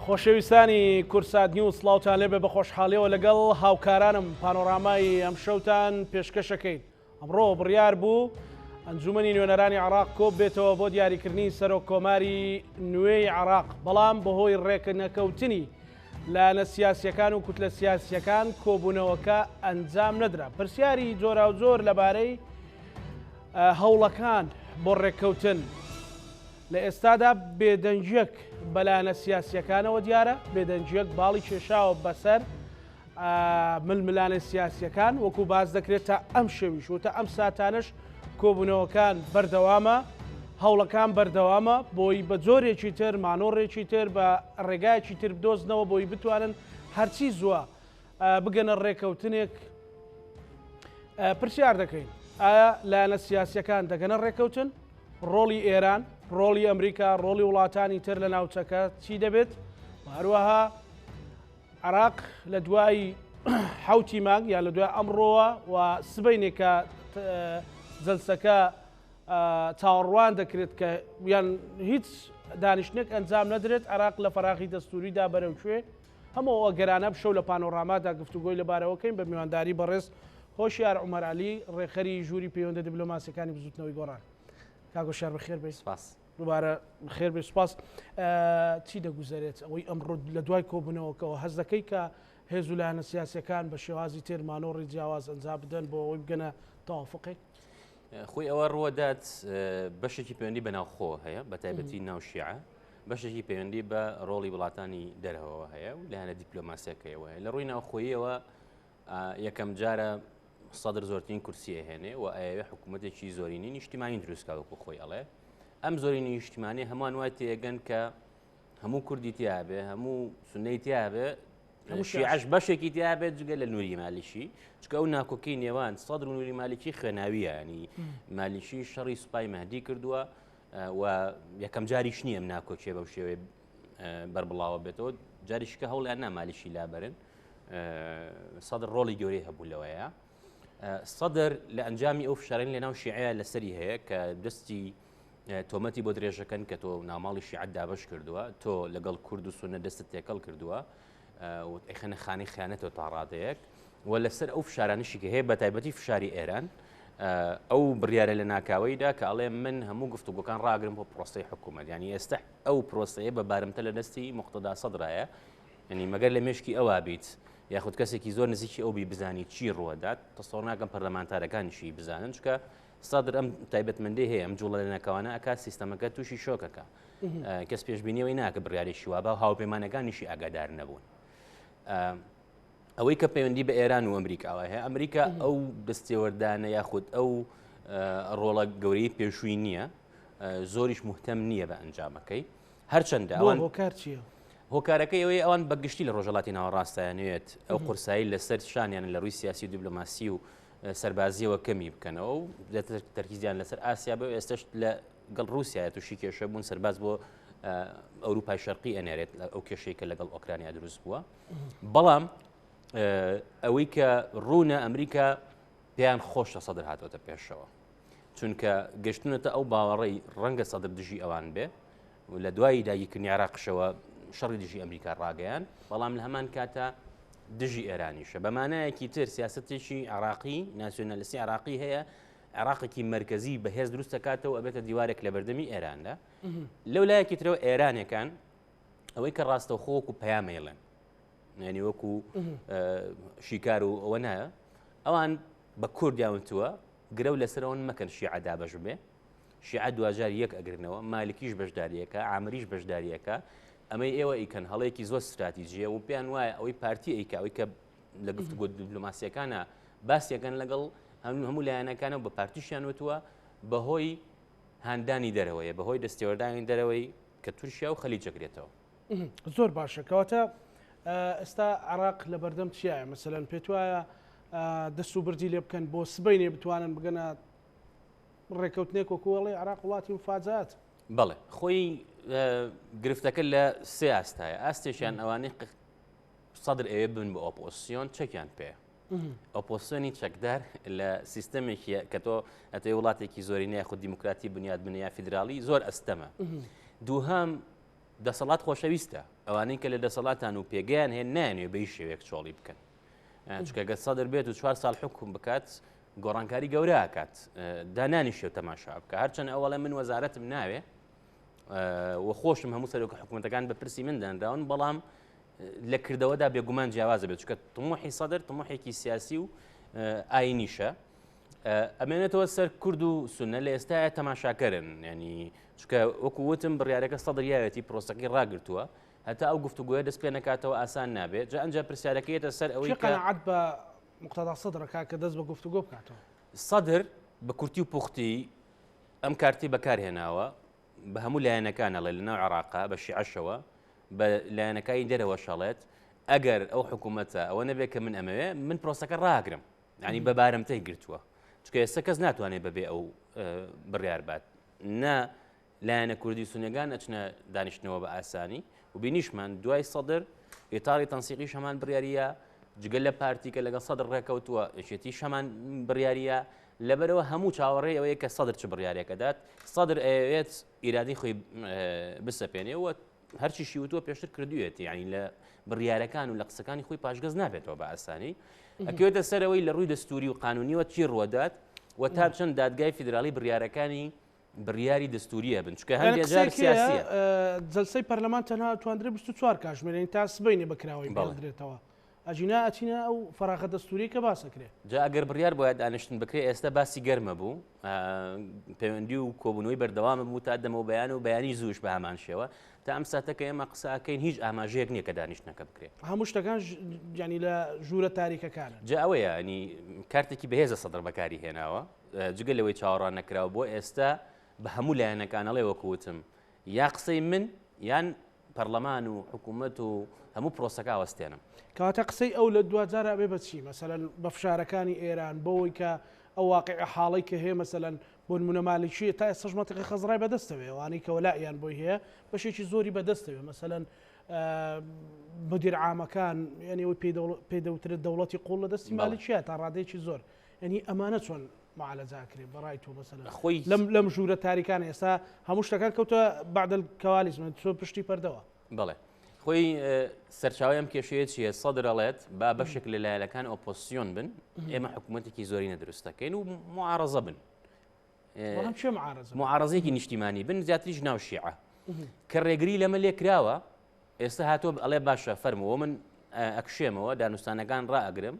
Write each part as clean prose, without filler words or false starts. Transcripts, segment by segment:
خۆشەویستانی کوردسات نیوز سڵاوتان لێبێ بە خۆشحاڵیەوە لەگەڵ هاوکارانم پانۆرامای ئەمشەوتان پێشکەشەکەین ئەمڕۆ بڕیار بوو ئەنجومەنی نوێنەرانی عراق کۆ بێتەوە بۆ دیاریکردنی سەرۆک کۆماری نوێی عراق بەڵام بەهۆی ڕێکنەکەوتنی لایەنە سیاسیەکان و کوتلە سیاسیەکان کۆبوونەوەکە ئەنجام نەدرا پرسیاری جۆراوجۆر لەبارەی هەوڵەکان بۆ ڕێککەوتن لە ئێستادا بێدەنگیەک بەلایەنە سیاسیەکانەوە دیارە، بێدەنگیەک باڵی کێشاوە بەسەر ململانێ سیاسیەکان وەکو باس دەکرێت تا ئەم شەویش و تا ئەم ساتانش کۆبوونەوەکان بەردەوامە هەوڵەکان بەردەوامە بۆی بە جۆرێکی تر مانۆڕێکی تر بە ڕێگایەکی تر بدۆزنەوە بۆی بتوانن هەرچی زووە بگەنە ڕێکەوتنێک پرسیار دەکەین ئایا لایەنە سیاسیەکان دەگەنە ڕێکەوتن؟ ڕۆڵی ئێران، ڕۆڵی ئەمریکا، ڕۆڵی وڵاتانی تر لە ناوچەکە چی دەبێت؟ و هەروەها عراق لە دوای حوتی مانگ یا لە دوای ئەمڕۆوە و سبەینێ کە جەلسەکە چاوەڕوان دەکرێت کە یان هیچ دانیشتنێک ئەنجام نەدرێت عراق لە فەراغی دەستوریدا بەرەو کوێ هەموو ئەو ئەگەرانە بشەو لە پانۆرامادا گفتوگۆی لەبارەوەکەین بە میوانداری بەڕێز هۆشیار عومەر عەلی، ڕێکخەری ژووری پەیوەندە دیبلۆماسیەکانی بزوتنەوەی گۆڕان. کاک هۆشیار بەخێر بێی. سپاس. دووبارە بەخێر بێی سپاس. چی دەگوزەرێت ئەوەی ئەمڕۆ لە دوای کۆبوونەوەکەوە هەست دەکەی کە هێز و لایەنە سیاسیەکان بە شێوازی تر مانۆڕی جیاواز ئەنجام بدەن بۆ ئەوەی بگەنە تەوافقێک؟ خۆی ئەوە ڕووەدات بەشێکی پەیوەندی بە ناوخۆ هەیە بە تایبەتی ناو شیعە بەشێکی پەیوەندی بە ڕۆڵی وڵاتانی دەرەوە هەیە و لایەنە دیپلۆماسیەکەیەوە هەیە لە ڕووی ناوخۆیەوە یەکەم جارە سەدر زۆرترین کورسی ئەهێنێ و ئەیەوێ حکوومەتێکی زۆرینەی نیشتیمانی دروستکا وەکو خۆی ئەڵێ ئەم زۆرینەی نیشتیمانی هەمووان وای تێگەن کە هەموو کوردی تیاابێ هەموو سنەی تیاابێ شیعش بەشێکی تیاابێت جگە لە نوری مالیشی چکە ئەو ناکۆکی نێوان سەدر و نوری مالیکی خوێناویە ینی مالیشی شەڕی سوپای مەهدی کردووە و یەکەم جاریش نییە ئەم ناکۆکیە بەم شێوەیە بەربڵاوە بێتەوە جاریشکە هەوڵیان نامالیشی لابرن سەدر ڕۆڵی گەورەی هەبوو لەوەیە سەدر لە ئەنجامی ئەو فشارین لە ناو شیعەیە لەسەری هەیە کە دەستی تۆمەتی بۆ درێژەکەن کە تۆ ناماڵی شیعەت دابش کردووە تۆ لەگەڵ کورد و سونە دەستت تێکەڵ کردووە ئەخەنە خانی خیانەتەوە تا ڕادەیەک و لەسەر ئەو فشارانشی کە هەیە بە تایبەتی فشاری ئێران ئەو بڕیارە لە ناکاوەیدا کە ئەڵێ من هەموو گفتوگۆکان ڕاگرم بۆ پرۆسی حکوومەت ینی ئێستا ئەو پرۆسەیە بە بارمتە لە دەستی مقتەدا سەدرایە یعنی مەگەر لە مێشکی ئەوا بیت یاخود کەسێکی زۆر نزیکی ئەو بی بزانی چی ڕوەدات تەسەوڕ ناکەم پەرلەمانتارەکانیشی بزانن چکە سەدر ئەم تایبەتمەندی هەیە ئەم جوڵە لە ناکاوانە ئەک سیستەمەکە تووشی شۆکەکە کەس پێشبینیەوەی ناکە بڕیارێکی وابا و هاوپەیمانەکانیشی ئاگادار نەبوون. ئەوەی کە پەیوەندی بە ئێران و ئەمریکاوە هەیە ئەمریکا ئەو دەستێوەردانە یاخود ئەو ڕۆڵە گەورەی پێشووی نییە زۆریش مهتەم نییە بە ئەنجامەکەی هەرچەندە ئەوان هۆکار چییە؟ هۆکارەکەی ئەوەی ئەوان بە گشتی لە ڕۆژهەڵاتی ناوەڕاستایانوێت ئەو قورسایی لەسەر شانیان لە ڕووی سیاسی و دیبلۆماسی و سەربازیەوە کەمی بکەنەوە و زیاتر تەرکیزیان لەسەر ئاسیا بێ ئێستش لە گەڵ رووسیا تووشی کێشە بوون سەرباز بۆ ئەوروپای شەرقی ئەنێرێت ئەو کێشەی کە لەگەڵ ئۆکرانیا دروست بووە بەڵام ئەوەی کە ڕوونە ئەمریکا پێیان خۆشە سەدر هاتۆتە پێشەوە چونکە گەشتونەتە ئەو باوەڕەی ڕەنگە سەدر دژی ئەوان بێ و لە دوای داگیرکردنی عێراقشەوە شەڕی دژی ئەمریکا ڕاگەیان بەڵام لە هەمان کاتە دژی ئێرانیشە بە مانایەکی تر سیاستێکی عراقی ناسیۆنالیستی عراقی هەیە عراقێکی مرکزی بەهێز دروست دەکاتەوە ئەبێتە دیوارێک لە بەردەمی ئێراندا لەو لایەکی ترەوە ئێرانەکان ئەوەی کە ڕاستەوخۆ وەکو پەیامەیڵێن ینی وەکو شیکار و ئەوە نایە ئەوان بە کوردیان وتووە گرەو لەسەر ئەوەن مەکەن شیعە دابەش بێ، شیعە دواجار یەک ئەگرنەوە، مالکیش بەشداریەکە، عامریش بەشداریەکە، ئەمەی ئێوە ئەیکەن هەڵەیەکی زۆر ستراتیجیە و پێیان وایە ئەوەی پارتی ئەیکا ئەوەی کە لە گفتوگۆ دیبلۆماسیەکانە باسیەکەن لەگەڵ هەموو لایەنەکانە و بە پارتیشیان وتووە بەهۆی هاندانی دەرەوەیە بەهۆی دەستێوەردانی دەرەوەی کە تورکیا و خەلیج ئەگرێتەوە. زۆر باشە کەواتە ئێستا عراق لە بەردەم چیایە مەسەلەن پێت وایە دەست و بردی لێ بکەن بۆ سبەینێ بتوانن بگەنە ڕێکەوتنێک وەکوڵێ عراق وڵاتی مفاجات بەڵێ خۆی گرفتەکە لە سێ ئاستایە ئاستێکیان ئەوانەی سەدر ئەوێ بن بە ئۆپۆسیۆن چەکیان پێ ئۆپۆسیۆنی چەکدار لە سیستەمێکی کە تۆ ئەتەوێ وڵاتێکی زۆری نە خود دیموکراتی بنیاد بنە یا فیدراڵی زۆر ئەستەمە دووهام. دەسەڵات خۆشەویستە ئەوانەی کە لە دەسەڵاتان و پێگەیان هەیە نایانەوێ بە هیچ شێوەیەک چۆڵی بکەن چونکە گەر سەدر بێت و چوار ساڵ حکوم بکات گۆڕانکاری گەورە ئەکات دانانیشێ و تەماشا بکە هەرچەند ئەوەڵێ من وەزارەتم ناوێ و خۆشم هەموو سەرۆکە حکوومەتەکان بە پرسی من دانراون بەڵام لە کردەوەدا بێگومان جیاوازە بێت چکە طموحی سەدر طموحێکی سیاسی و ئاینیشە ئەمێنێتەوە سەر کورد و سونە لە ئێستاە تەماشاکەرن ینی چکە وەکو وتم بڕیارەکە سەدریاوێتی پرۆسەکەی ڕاگرتووە هەتا ئەو گفتوگۆیە دەست پێ نەکاتەوە ئاسان نابێت جا ئەنجا پرسیارەکەی یەتە سەر ئەوەی کە قەناعەت بە مقتەدا سەدر ئەکا کە دەست بە گفتوگۆ بکاتەوە؟ سەدر بە کورتی و پوختی ئەم کارتی بەکار هێناوە بە هەموو لایەنەکان ئەڵێ لەناو عێراقا بە شیعەشەوە بە لایەنەکانی دەرەوەش ئەڵێت ئەگەر ئەو حکوومەتە ئەوە نەبێت کە من ئەمەوێ من پرۆسەکە ڕاگرم ینی بە بارمتەی گرتووە چونکە ئێستا کەس ناتوانێت بەبێ ئەو بڕیار بات نە لایەنە کوردی و سوننەکان ئەچنە دانیشتنەوە بە ئاسانی و بینیشمان دوای سەدر ئیتاری تەنسیقیش هەمان بڕیاریە جگە لە پارتی کە لەگەڵ سەدر ڕێکەوتووە یەکێتیش هەمان بڕیاریە لەبەرەوە هەموو چاوەڕێی ئەوەیە کە سەدر چ بڕیارێکەدات سەدر ئەیەوێت ئیرادەی خۆی بسەپێنێ و هەرچیشی وتووە پێشتر کردوویەتی یعنی لە بڕیارەکان و لە قسەکانی خۆی پاشگەز نابێتەوە بە ئاسانی ئەکەوێتە سەرەوەی لە ڕووی دەستوری و قانونیەوە چی ڕوەدات و تا چەند دادگای فیدراڵی بڕیارەکانی بڕیاری دەستوریە بن چونکە هەندێ جار سیاسیە. جەلسەی پەرلەمان تەنها توانرێ 24 کاژمێر یانی تا سبەینێ بە کراوەی بڵدرێتەوە ئەجینا ئەچینە ئەو فەراغە دەستوری کە باسەکرێ. جا ئەگەر بڕیار بۆیە دانیشتن بکرێ ئێستا باسی گەرمە بوو پەیوەندی و کۆبوونەوەی بەردەوامە بوو تا دەمەوە بەیان و بەیانی زووش بە هەمان شێوە تا ئەم ساتە کە ئێمە قسە ئەکەین هیچ ئاماژەیەک نییە کە دانیشتنەکە بکرێت. هەموو شتەکان یانی لە ژوورە تاریکەکانن. جا ئەوەیە ینی کارتێکی بەهێزە سەدر بەکاری هێناوە جگە لەوەی چاوەڕان نەکراو بۆ ئێستا بە هەموو لایەنەکان ئەڵێ وەکو وتم یا قسەی من یان پەرلەمان و حکوومەت و هەموو پرۆسەکە ئەوەستێنم. کەواتە قسەی ئەو لە دواجارا ئەبێ بە چی؟ مەسەلەن بە فشارەکانی ئێران، بەوەی کە ئەو واقیعە حاڵەی کە هەیە مەسەلەن بۆ نموونە مالکی تا ئێستاش مەنتیقی خەزڕای بەدەستەوەیە ئەوانەی کە وەلائیان بۆی هەیە بەشێکی زۆری بەدەستەوێ مەسەلەن مدیر عامەکان یعنی ئەوەی پێی دەوترێت دەوڵەتی قوڵ لە دەستی مالکیە تا ڕادەیەکی زۆر یعنی ئەمانە چۆن معالەجە ئەکرێ بەڕای تۆ مەسەلەن خۆی لەم لەم ژوورە تاریکانە ئێستا هەموو شتەکان کەوتە بعد الكواليس تۆ پشتی پەردەوە. بەڵێ خۆی سەرچاوی ئەم کێشەیە چییە سەدر ئەڵێت با بەشێک لە لایەنەکان ئۆپۆزسیۆن بن ئێمە حکوومەتێکی زۆرینە دروست دەکەین و معارەزە بن بەڵام کێ معارەزە معارەزەیەکی نیشتیمانی بن زیاتریش ناو شیعە کە ڕێگری لەمە لێ کراوە ئێستا هاتووە ئەڵێ باشە فەرمووە من ئەکشێمەوە دانوستانەکان ڕائەگرم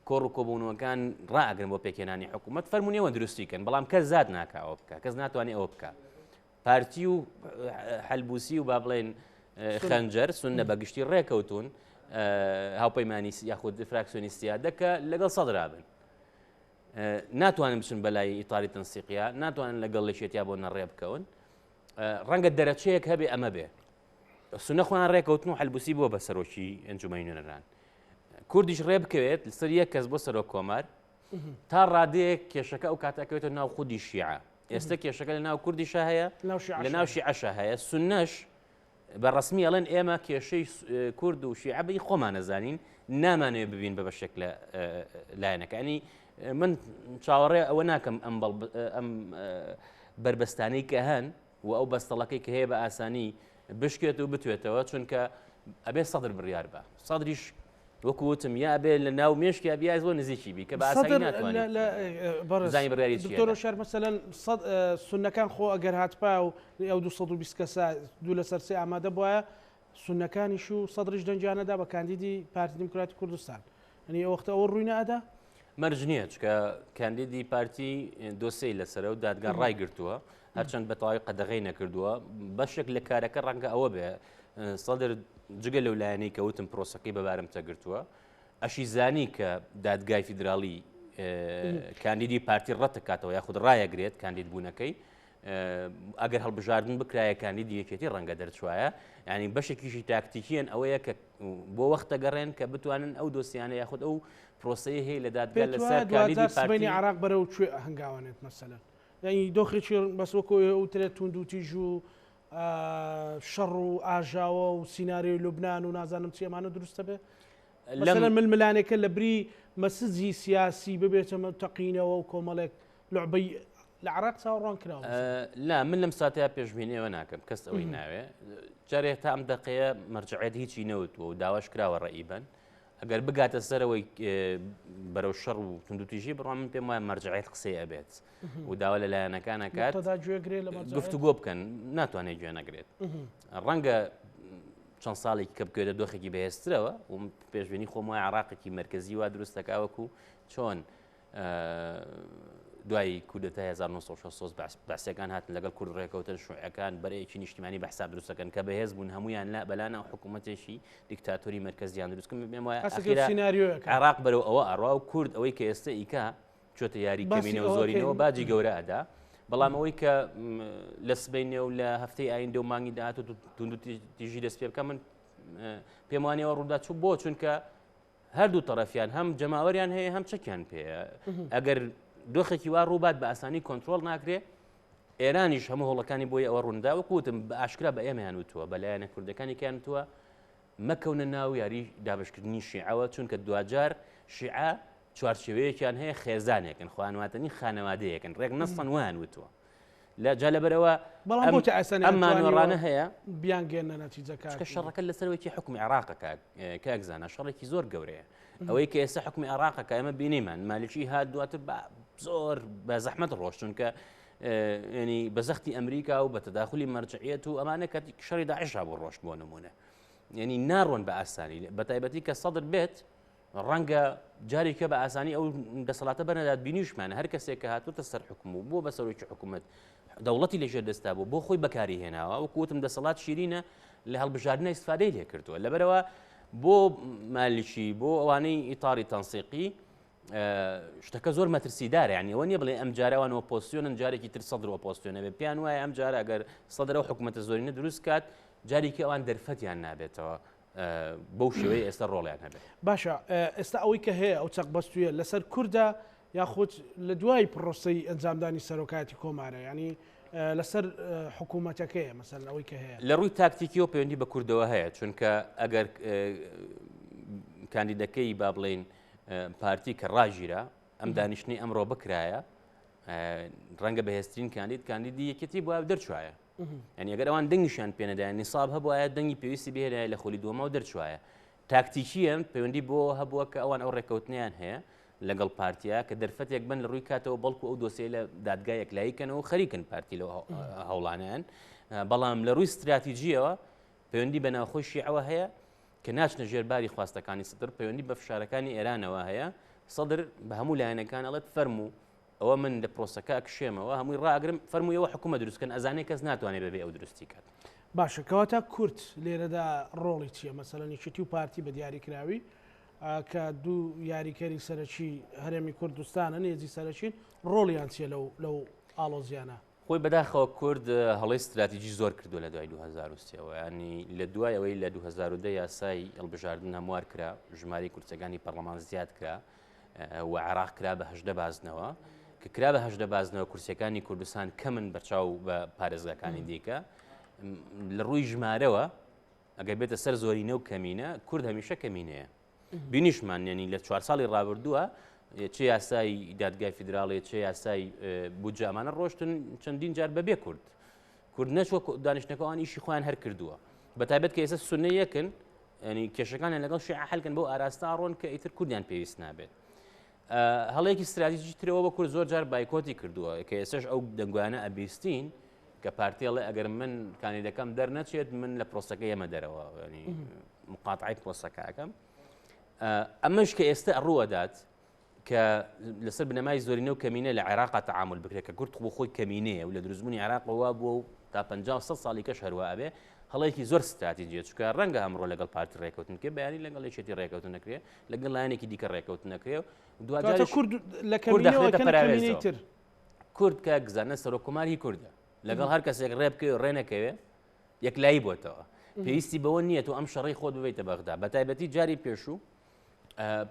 کۆڕ و کۆبوونەوەکان ڕائەگرم بۆ پێکهێنانی حکوومەت فەرمونیەوە دروستی کەن بەڵام کەس زات ناکە ئەوە بکە کەس ناتوانێت ئەوە بکە پارتی و حەلبوسی و با بڵێن خەنجەر سوننە بەگشتی ڕێکەوتون هاوپەیمانی یاخود فراکسیۆنی سیادە کە لەگەڵ سەدرا بن ناتوانن بچن بەلای ئیتاری تەنسیقیا ناتوانن لەگەڵ لەشێتیا بۆ نەڕێ بکەون ڕەنگە دەرەچەیەک هەبێ ئەمە بێ سونە خۆیان ڕێکەوتن و حەلبوسی بووە بە سەرۆکی ئەنجومەنی نوێنەران کوردیش ڕێ بکەوێت لەسەر یەک کەس بۆ سەرۆک کۆمار تا ڕادەیەک کێشەکە ئەو کاتەکەوێتە ناو خودی شیعە ئێستا کێشەکە لە ناو کوردیشە هەیە لە ناو شیعەشە هەیە سونەش بە ڕسمی ئەڵێن ئێمە کێشەی کورد و شیعە بەی خۆمان نەزانین نامانەوێ ببین بە بەشێک لە لایەنەکانی من چاوەڕێ ئەوە ناکەم ئەم ئەم بربەستانەی کە هەن و ئەو بەستەڵەکەی کە هەیە بە ئاسانی بشکێت و بتوێتەوە چونکە ئەبێ سەدر بڕیار بە سەدریش وەکو وتم یا ئەبێ لە ناو مێشکیا بیاز بۆ نزیکی بی کە بە ئاسانی ناتوانێت بزانی بڕیاری چییە. دکتۆر هۆشیار مەسەلەن سەد سوننەکان خۆ ئەگەر هاتبا و ئەو 220 کەسە دوو لەسەر سێ ئامادە بوایە سوننەکانیش و سەدریش دەنگیان نەدا بە کاندیدی پارتی دیموکراتی کوردستان یعنی ئەو وەختە ئەوە ڕووی نەئەدا؟ مەرج نییە چکە کاندیدی پارتی دۆسێی لەسەرە و دادگا ڕایگرتووە هەرچەند بە تەواوی قەدەغەی نەکردووە بەشێک لە کارەکە ڕەنگە ئەوە بێ سەدر جگە لەو لایەنەی کە وتم پرۆسەکەی بە بارمتە گرتووە ئەشی زانی کە دادگای فیدراڵی کاندیدی پارتی ڕەتکاتەوە یاخود ڕایەگرێت کاندید بوونەکەی ئەگەر هەڵبژاردن بکرایە کاندیدی یەکێتی ڕەنگە دەرچوایە ینی بەشێکیشی تاکتیکیەن ئەوەیە کە بۆ وەختە گەڕێن کە بتوانن ئەو دۆسیانە یاخود ئەو پرۆسەیە هەیە لە دادگا لەسەر کاندیدی پارتی عراق بەرەو کوێ هەنگاوانێت مەسەلەن یعنی دۆخێکی بەس وەکو ئەوترێت توندوتیژ و شەڕ و ئاژاوە و سیناریۆی لوبناان و نازانم چی ئەمانە دروستە بێ لەم ململانێکە لە بری مەسجی سیاسی ببێتە تەقینەوە و کۆمەڵێک لعبەی. لە عراق چاوەڕوان کراوە؟ لا من لەم ساتەیە پێشبینی ئەوە ناکەم کەس ئەوەی ناوێ جارێ تا ئەم دەقەیە مەرجعێت هیچی نەوتووە و داواش کراوە ڕەئی بن ئەگەر بگاتە سەرەوەی بەرەو شەڕ و توندوتیژی بڕام من پێم وایە مەرجعێت قسەی ئەبێت و داوا لە لایەنەکان ئەکات گفتوگۆ بکەن ناتوانێت گوێ نەگرێت ڕەنگە چەند ساڵێکی کە بکەوێتە دۆخێکی بەهێزترەوە و پێشبینی خۆم وایە عراقێکی مرکزی وا دروست دەکاوەکو چۆن دوای کودەتای 1960 بەعسیەکان هاتن لەگەڵ کورد ڕێکەوتن شوعەکان بەرەیەکی نیشتیمانی بە حساب دروستەکەن کە بەهێز بوون هەمویان لا بەلانا و حکوومەتێکی دیکتاتۆری مرکزیان دروستکرد پێم وایە عێراق بەرەو ئەوە ئەڕوا و کورد ئەوەی کە ئێستا ئیکا چۆتە یاری کەمینە و زۆرینەوە باجی گەورە ئەدا بەڵام ئەوەی کە لە سبەینێ و لە هەفتەی ئایندە و مانگی داهات و توند تیژی دەست پێ بکە من پێم وانەوە ڕوودا چوو بۆ چونکە هەردوو تەڕەفیان هەم جەماوەریان هەیە هەم چەکیان پێیە ئەگەر دۆخێکی وا ڕووبات بە ئاسانی کۆنتترۆل ناکرێ ئێرانیش هەموو هەوڵەکانی بۆی ئەوە ڕووندا وەکوتم بە ئاشکرا بە ئێمەیان وتووە بە لایەنە کوردەکانی کیان وتووە مەکەونە ناو یاری دابشکردنی شیعەوە چونکە دواجار شیعە چوارچێوەیەکیان هەیە خێزانێکن خوانواتنی خانەوادەیەکن ڕێک نەسەن وایان وتووە لە جا لەبەرەوە بەڵام بۆ ئاسان ئەم مانۆڕانە هەیە بیانگەێنە نەتیجەکە کە شەڕەکە لەسەرەوەی حکومی عێراقە کاک زانا شەڕێکی زۆر گەورەیە ئەوەی کە ئێستا حکومی عێراقە کە ئێمە بینیمان مالکی هات دواتر بە زۆر بە زەحمەت ڕۆشت چونکە ینی بە زەختی ئەمریکا و بە تەداخلی مەرجعیت و ئەمانە کە شەڕی داعش بوو ڕۆشت بۆ نمونە ینی ناڕۆن بە ئاسانی بە تایبەتی کە سەدر بێت ڕەنگە جارێکە بە ئاسانی ئەو دەسەڵاتە بەنەدات بینیشمان هەر کەسێک کە هاتوتە سەر حکوم و بۆ بە سەرۆکی حکوومەت دەوڵەتی لەژێر دەستا بوو بۆ خۆی بەکاری هێناوە وەکو وتم دەسەڵات شیرینە لە هەڵبژاردنە ئیسفادەی لێ کردووە لەبەرەوە بۆ مالکی بۆ ئەوانەی ئیتاری تەنسیقی شتەکە زۆر مەترسیدارە یعنی ئەوە نییە بڵێ ئەم جارەوان ئۆپۆزسیۆنن جارێکی تر سەدر ئۆپۆزسیۆنە بێ پێیان وایە ئەم جارە ئەگەر سەدرە و حکوومەتە زۆرینە دروست کات جارێکی ئەوان دەرفەتیان نابێتەوە بەو شێوەیە ئێستا ڕۆڵیان هەبێت. باشە ئێستا ئەوەی کە هەیە ئەو چەقبەستوویە لەسەر کوردە یاخود لە دوای پرۆسەی ئەنجامدانی سەرۆکایەتی کۆمارە ینی لەسەر حکوومەتەکەیە مەسەن ئەوەی کە هەیە لە ڕووی تاکتیکیەوە پەیوەندی بە کوردەوە هەیە چونکە ئەگەر کاندیدەکەی با بڵین پارتی کە ڕاگیرا ئەم دانیشتنی ئەمڕۆ بکرایە ڕەنگە بەهێزترین کاندید کاندیدی یەکێتی بووە دەرچوایە یعنی ئەگەر ئەوان دەنگیشیان پێنەدایە نیساب هەبوایە دەنگی پێویستی بهێنایە لە خولی دووەمەوە دەرچوایە تاکتیکیە پەیوەندی بۆ هەبووە کە ئەوان ئەو ڕێککەوتنیان هەیە لەگەڵ پارتیا کە دەرفەتێک بن لە ڕووی کاتەوە بەڵکو ئەو دۆسیە لە دادگای یەکلایی کەنەوە خەریکن پارتی لەو هەوڵانیان بەڵام لە ڕووی استراتیجیەوە پەیوەندی بە ناوخۆی شیعەوە هەیە کە ناچنە ژێر باری خواستەکانی سەدر پەیوەندی بە فشارەکانی ئێرانەوە هەیە سەدر بە هەموو لایەنەکان ئەڵێت فەرموو ئەوە من لە پرۆسەکە ئەکشێمەوە هەمووی ڕائەگرم فەرمووی ئەوە حکومە دروست کەن ئەزانێ کەس ناتوانێ بەبێ ئەو دروستی کات. باشە کەواتە کورد لێرەدا ڕۆڵی چییە مەسەلەن یەکێتی و پارتی بە دیاریکراوی کە دوو یاریکەری سەرەکی هەرێمی کوردستانن هێزی سەرەکین ڕۆڵیان چییە لەو لەو ئاڵۆزیانە؟ خۆی بەداخەوە کورد هەڵەی ستراتیجی زۆر کردووە لە دوای 2003 ەوە ینی لە دوای ئەوەی لە 2010 یاسای هەڵبژاردن هەموار کرا ژمارەی کورسەکانی پەرلەمان زیاد کرا و عێراق کرا بە 18 بازنەوە کە کرا بە 18 بازنەوە کورسیەکانی کوردستان کەمن بەرچاو بە پارێزگاکانی دیکە لە ڕووی ژمارەوە ئەگەر بێتە سەر زۆرینە و کەمینە کورد هەمیشە کەمینەیە بینیشمان یعنی لە چوار ساڵی ڕابردووە چ یاسای دادگای فیدراڵی چ یاسای بودجە ئەمانە ڕۆشتن چەندین جار بەبێ کورد کورد نەچوە دانیشتنەکەوان ئیشی خۆیان هەر کردووە بە تایبەت کە ئێستا سونە یەکن ینی کێشەکانیان لەگەڵ شیعە حەلکەن بۆ ئاراستە ڕۆن کە ئیتر کوردیان پێویست نابێت هەڵەیەکی ستراتیژی ترەوە بە کورد زۆر جار بایکۆتی کردووە کە ئێستش ئەو دەنگوانە ئەبیستین کە پارتیڵێ ئەگەر من کاندیدەکەم دەرنەچێت من لە پرۆسەکە یەمە دەرەوە ینی مقاتعی پرۆسەکەکەم ئەمەش کە ئێستا ڕووەدات کە لەسەر بنەمای زۆرینە و کەمینە لە عێراقا تەعامول بکرێت کە کورد بۆ خۆی کەمینەیە و لە دروستبوونی عێراقەوە بووە و تا 50 سەد ساڵی کەش هەروە ئەبێ هەڵەیەکی زۆر ستراتیجیە چونکە ڕەنگە ئەمڕۆ لەگەڵ پارتی ڕێکەوتن بکرێ بەیانی لەگەڵ یەکێتی ڕێکەوتن نەکرێ لەگەڵ لایەنێکی دیکە ڕێکەوتن نەکرێ و دواجار کورد لە کەمینەوە پەراوێزەوە تر کورد کە گزانە سەرۆک کۆماری کوردە لەگەڵ هەر کەسێک ڕێ بکەوێ ڕێ نەکەوێ یەکلایی بۆتەوە پێویستی بەوە نییە تۆ ئەم شەڕی خۆت ببیتە بەغدا بە تایبەتی جاری پێشوو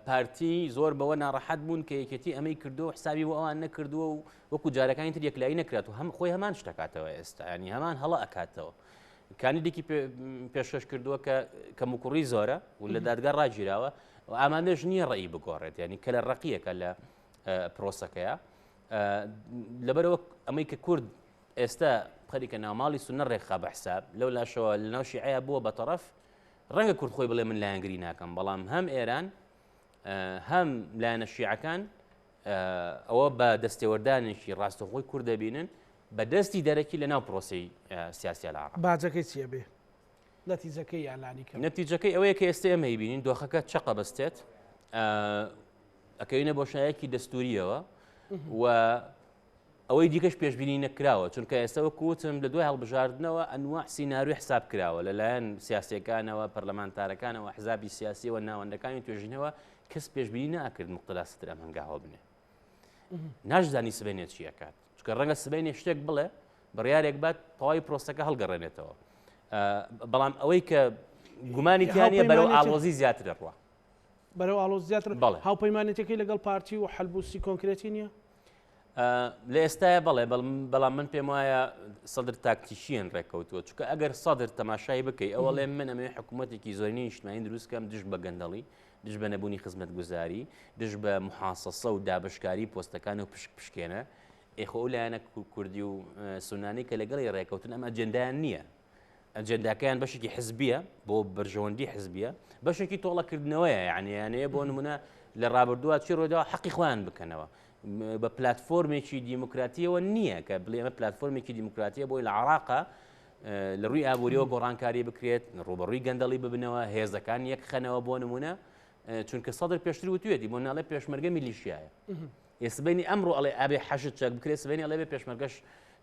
پارتی زۆر بەوە ناڕەحەت بوون کە یەکێتی ئەمەی کردو حسابی بۆ ئەوان نەکردووە و وەکو جارەکانی تر یەکلایی نەکرات و هەم خۆی هەمان شتەکاتەوە ئێستا ینی هەمان هەڵە ئەکاتەوە کاندیدێکی پێشکەش کردووە کە کەموکوڕی زۆرە و لە دادگا ڕاگیراوە و ئامادەش نییە ڕێی بگۆڕێت ینی کە لە ڕقیەکە لە پرۆسەکەیە. لەبەرەوە ئەمەی کە کورد ئێستا خەریکە ناوماڵی سونە ڕێکخا بە حساب لەو لاشەوە لە ناو شیعەیە بووە بە تەڕەف ڕەنگە کورد خۆی بڵێ من لایەنگری ناکەم بەڵام هەم ئێران هەم لایەنە شیعەکان ئەوە بە دەستێوەردانێکی ڕاستەخۆی کورد دەبینن بە دەستی دەرەکی لە ناو پرۆسی سیاسیا لە عراق. باجەکەی چییە بێ؟ نەتیجەکەی یان لانی کەم؟ نەتیجەکەی ئەوەیە کە ئێستا ئێمە ئەیبینین دۆخەکە چەقە بەستێت ئەکەوینە بۆشایەکی دەستوریەوە و ئەوەی دیکەش پێشبینی نەکراوە چونکە ئێستا وەکو وتم لە دوای هەڵبژاردنەوە ئەنواع سیناریۆ حساب کراوە لەلایەن سیاسیەکانەوە پەرلەمانتارەکانەوە حزابی سیاسیەوە ناوەندەکانی توێژینەوە کەس پێشبینی ناکرد مقتەدا سەدر ئەم هەنگاوە بنێ ناشزانی سبەینێ چی ئەکات چونکە ڕەنگە سبەینێ شتێک بڵێ بڕیارێک بات تەواوی پرۆسەکە هەڵگەڕێنێتەوە بەڵام ئەوەی کە گومانی تیانە بەرەو ئاڵۆزی زیاتر دەڕوا بەرەو ئاڵۆز زیاتر هاوپەیمانێتەکەی لەگەڵ پارتی و حەلبوسی کۆنکرێتی نییە؟ لە ئێستاە بەڵێ بەڵام من پێم وایە سەدر تاکتیشیان ڕێککەوتووە چونکە ئەگەر سەدر تەماشای بکەی ئەوەڵێ من ئەمەوێ حکوومەتێکی زۆرینەی نیشتمانی دروستکەم دژ بە گەندەڵی دژ بە نەبوونی خزمەتگوزاری دژ بە محاسەسە و دابشکاری پۆستەکان و پشک پشکێنە ئێخۆ ئەو لایەنە کوردی و سونانی کە لەگەڵی ڕێککەوتن ئەم ئەجێندایان نییە ئەجێنداکەیان بەشێکی حزبیە بۆ بەرژەوەندی حزبیە بەشێکی تۆڵەکردنەوەیە یعنی یانەیە بۆ نمونە لە ڕابردووە چی ڕۆیداوە حەقی خۆیان بکەنەوە بە پلتفۆرمێکی دیموکراتیەوە نییە کە بڵێ ئەمە پلتفۆرمێکی دیموکراتیە بۆی لە عراقا لە ڕووی ئابووریەوە گۆڕانکاری بکرێت ڕوبەڕووی گەندەڵی ببنەوە هێزەکان یەکخەنەوە بۆ نمونە چونکە سەدر پێشتر وتوێتی بۆ ناڵێ پێشمەرگە میلیشیایە ئێ سبەینی ئەمڕۆ ئەڵێ ئەبێ حەشد چەک بکرێت سبەینی ئەڵێ بێ پێشمەرگەش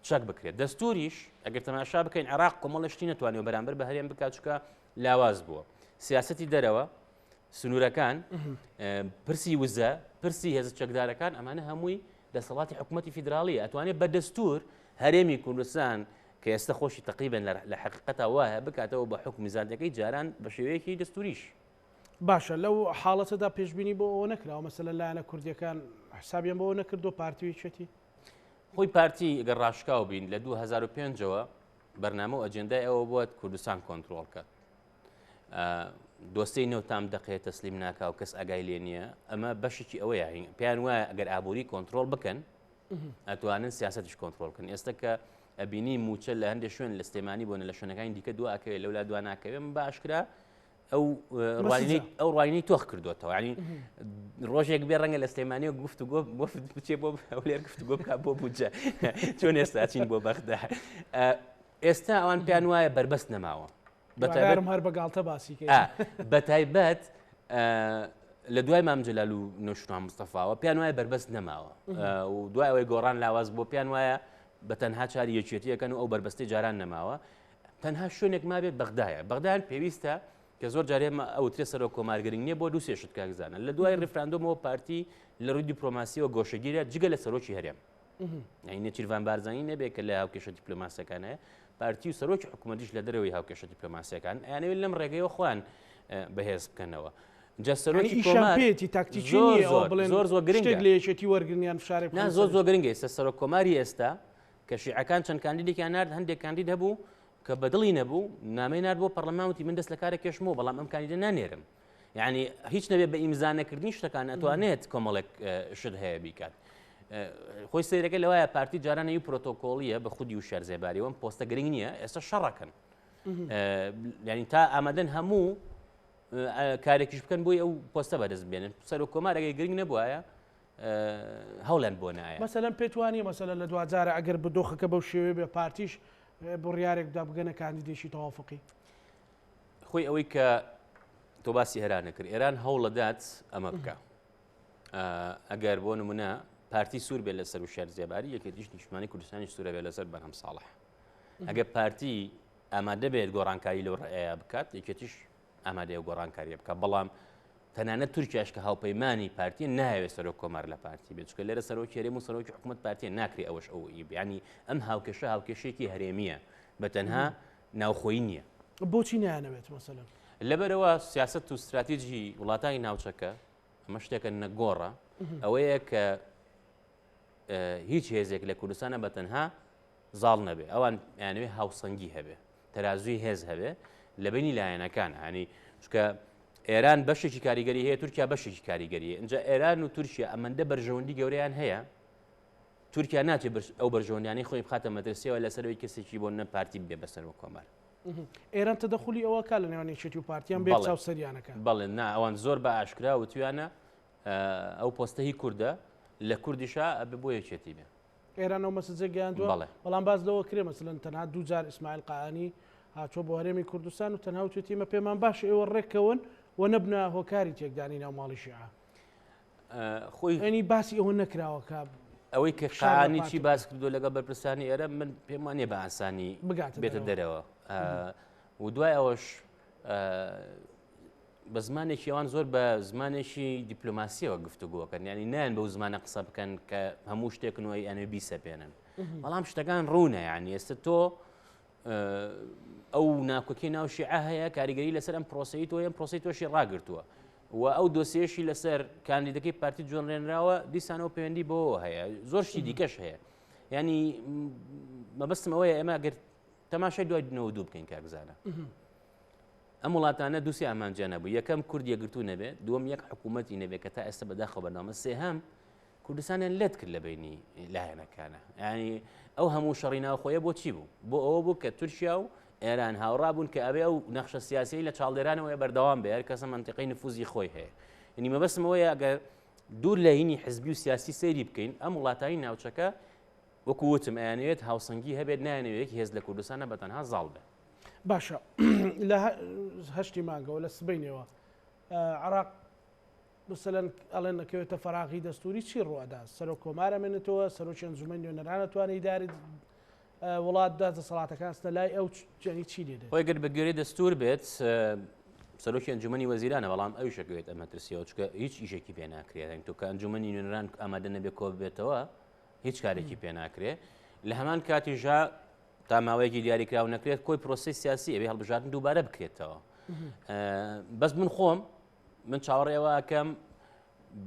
چەک بکرێت دەستوریش ئەگەر تەماشا بکەین عێراق کۆمەڵە شتی نەتوانیوە بەرامبەر بە هەرێم بکات چونکە لاواز بووە سیاسەتی دەرەوە سنوورەکان پرسی وزە پرسی هێزە چەکدارەکان ئەمانە هەمووی دەسەڵاتی حکوومەتی فیدراڵی ئەتوانێت بە دەستور هەرێمی کوردستان کە ئێستا خۆشی تقریبن لە حقیقەتا وایە بکاتەوە بە حکومی زانتەکەی جاران بە شێوەیەکی دەستوریش. باشە لەو حاڵەتەدا پێشبینی بۆ ئەوە نەکراوە مەسەلەن لایەنە کوردیەکان حسابیان بەوە نەکردووە پارتی و یەکێتی؟ خۆی پارتی گەر ڕاشکاو بین لە 2005ەوە بەرنامە و ئەجێندای ئەوە بووە کوردستان کۆنترۆڵ کات دۆسیەی نەوتام دەقێ تەسلیم ناکا و کەس ئاگای لێ نییە ئەمە بەشێکی ئەوەیە پێیان وایە ئەگەر ئابووری کۆنترۆڵ بکەن ئەتوانن سیاسەتیش کۆنترۆڵ بکەن ئێستا کە ئەبینی موچە لە هەندێک شوێن لە سلێمانی بۆنە لە شوێنەکانی دیکە دو ئاکەوێت لەولا دوا ناکەوێت من بە ئاشکرا ئەو ڕوانینەی ئەو ڕوانینەی تۆخ کردوێتەوە ینی ڕۆژێک بێ ڕەنگە لە سلێمانی و گفت گۆ بچێ بۆ هەولێر گفت گۆ بکە بۆ بودجە چۆن ئێستا چین بۆ بەغدا ئێستا ئەوان پێیان وایە بەربەست نەماوە بەتایبەتم هەر بە گاڵتە باسی بەتایبەت لە دوای مام جەلال و نەوشیروان مستەفاوە پێیان وایە بەربەست نەماوە و دوای ئەوەی گۆڕان لاواز بۆ پێیان وایە بە تەنها چاری یەکێتیەکەن و ئەو بەربەستی جاران نەماوە تەنها شوێنێک مابێت بەغدایە بەغدایان پێویستە کە زۆر جارێ ئەوترێ سەرۆک کۆمار گرنگ نییە بۆ دوو سێ شت کاکزانە لە دوای ڕیفراندۆمەوە پارتی لە ڕووی دیپلۆماسیەوە گۆشەگیرە جگە لە سەرۆکی هەرێم یعنی نێچیرڤان بارزانی نەبێت کە لە هاوکێشە دیپلۆماسیەکان هەیە پارتی و سەرۆکی حکوومەتیش لە دەرەوەی هاوکێشە دیپلۆماسیەکان ئەیانەوێت لەم ڕێگەیەوە خۆیان بەهێز بکەنەوە جا سەرۆکی کۆمار پێیەتی تاکتیکی نییە ئەوە بڵێن زۆر زۆر گرنگە شتێک لە یەکێتی وەرگرن یان فشارێک نا زۆر زۆر گرنگە ئێستا سەرۆک کۆماری ئێستا کە شیعەکان چەند کاندیدێکیان نارد هەندێک کاندید هەبوو کە بەدڵی نەبوو نامەی نارد بۆ پەرلەمان وتی من دەست لە کارە کێشمەوە بەڵام ئەم کاندیدە نانێرم یعنی هیچ نەبێ بە ئیمزا نەکردنی شتەکان ئەتوانێت کۆمەڵێک شت هەیە بیکات خۆی سەیرەکە لەوایە پارتی جارانەی پرۆتۆکۆڵیە بە خودی و شارزێباریەوەم پۆستە گرنگ نییە ئێستا شەڕەکەن یعنی تا ئامادەن هەموو کارێکیش بکەن بۆی ئەو پۆستە بەدەست بێنن سەرۆک کۆمارەکەی گرنگ نەبوایە هەوڵیان بۆ نایە. مەسەلەن پێت وا نییە مەسەلەن لە دواجارە ئەگەر دۆخەکە بەو شێوەیە بێ پارتیش بڕیارێک بدا بگەنە کاندیدێکی تەوافقی؟ خۆی ئەوەی کە تۆ باسی ئێرانە کرد ئێران هەوڵەدات ئەمە بکە ئەگەر بۆ نمونە پارتی سوور بێت لەسەر وشیار زێباری یەکێتیش نیشتمانی کوردستانی سوورە بێت لەسەر بەرهەم ساڵح ئەگەر پارتی ئامادە بێت گۆڕانکاری لەو ڕێیە بکات یەکێتیش ئامادەیە گۆڕانکاریە بکات بەڵام تەنانەت تورکیاش کە هاوپەیمانی پارتیە نایەوێت سەرۆک کۆمار لە پارتی بێت چونکە لێرە سەرۆکی هەرێم و سەرۆکی حکوومەت پارتیە ناکرێ ئەوەش ئەو ئی بیانی ئەم هاوکێشە هاوکێشێکی هەرێمیە بە تەنها ناوخۆی نییە. بۆچی نایانەوێت مەسەلەن؟ لەبەرئەوە سیاسەت و ستراتیجی وڵاتانی ناوچەکە ئەمە شتێکە نەگۆڕە ئەوەیە کە هیچ هێزێک لە کوردستانە بە تەنها زاڵ نەبێ ئەوان ئەیانەوێ هاوسەنگی هەبێ تەرازوی هێز هەبێ لە بینی لایەنەکان هەنی چکە ئێران بەشێکی کاریگەری هەیە تورکیا بەشێکی کاریگەری اینجا ئێران و تورکیا ئەمەندە بەرژەوەندی گەورەیان هەیە. تورکیا ناچێت ئەو بەرژەوەندیانەی خۆی بخاتە مەترسیەوە لەسەرەوەی کەسێکی بۆ نە پارتی بێ بەسەرۆک کۆمار. ئێران تەدەخولی ئەوە کا لە نێوان یەکێتی و پارتیان بێ چاو سەریانەکە. بەڵێ نا ئەوان زۆر بە ئاشکرا وتویانە ئەو پۆستە هی کوردە لە کوردیشا ئەبێ بۆ یەکێتی بێ. ئێران ئەو مەسجە گەیاندووە بەڵام باس لەوە کرێ مەسەلەن تەنها دوو جار ئیسماعیل قائانی هاتووە بۆ هەرێمی کوردستان و تەنها وتوێتی ئێمە پێمان باشە ئێوە ڕێککەون و نەبنە هۆکاری تێکدانی ناو ماڵی شیعە. خۆی ینی باسی ئەوە نەکراوە کە ئەوەی کە قائانی چی باس کردو لەگەڵ بەرپرسانی ئێرە من پێم وانیە بە ئاسانی بێتە دەرەوە و دوای ئەوەش بە زمانێکی ئەوان زۆر بە زمانێکی دیپلۆماسیەوە گفتوگۆکەن ینی نیان بەو زمانە قسە بکەن کە هەموو شتێکن و ئەنوێ بیسەپێنن بەڵام شتەکان ڕوونە یعنی ئێستا تۆ ئەو ناکۆکی ناو شیعە هەیە کاریگەری لەسەر ئەم پرۆسەی تۆ ئەم پرۆسی تۆشی ڕاگرتووە و ئەو دۆسیەشی لەسەر کاندیدەکەی پارتی جوێنڕێنراوە دیسانەوە پەیوەندی بەوە هەیە زۆر شتی دیکەش هەیە ینی مەبەستم ئەوەیە ئێمە گەر تەماشای دوای 92 بکەین کاکزانە ئەم وڵاتانە دووسی ئامانجیان نەبوو یەکەم کورد یەکگرتوو نەبێت دووەم یەک حکوومەتی نەبێت کە تا ئێستا بەداخەوە بەردەوامە سێهەم کوردستانیان لەت کرد لە بینی لایەنەکانە ینی ئەو هەموو شەڕی ناوخۆیە بۆ چی بوو بۆ ئەوە بوو کە تورکیا و ئێران هاوڕا بوون کە ئەبێ ئەو نەخشە سیاسی لە چاڵدێرانەوەی بەردەوام بێ هەر کەسە منتیقی نفوزی خۆی هەیە ینی مەبەستم ئەوەیە ئەگەر دوور لە هینی حزبی و سیاسی سەیری بکەین ئەم وڵاتانی ناوچەکە وەکو وتم ئەیانەوێت هاوسەنگی هەبێت نایانەوێت هێز لە کوردستانە بە تەنها زاڵ بێ. باشە لە هەشتی مانگەوە لە سبەینێوە عراق مثلەن ئەڵێن نەکەوێتە فەراغی دەستوری چی ڕوئەدا سەرۆک کۆمار ئەمێنێتەوە سەرۆکی ئەنجومەنی نوێنەران ئەتوانێت ئیداری وڵات دا دەسەڵاتەکان ستە لای ئەو جەنی چی لێ دێت خۆی گەر بە گوێرەی دەستور بێت سەرۆکی ئەنجومەنی وەزیرانە بەڵام ئەویش ئەکەوێتە مەترسیەوە چونکە هیچ ئیشێکی پێ ناکرێت تۆ کە ئەنجومەنی نوێنەران ئامادە نەبێ کۆ ببێتەوە هیچ کارێکی پێ ناکرێ لە هەمان کاتیشا تا ماوەیەکی دیاریکراو نەکرێت کۆی پرۆسی سیاسی ئەوێ هەڵبژاردن دووبارە بکرێتەوە بەس من خۆم من چاوەڕێوە ئەکەم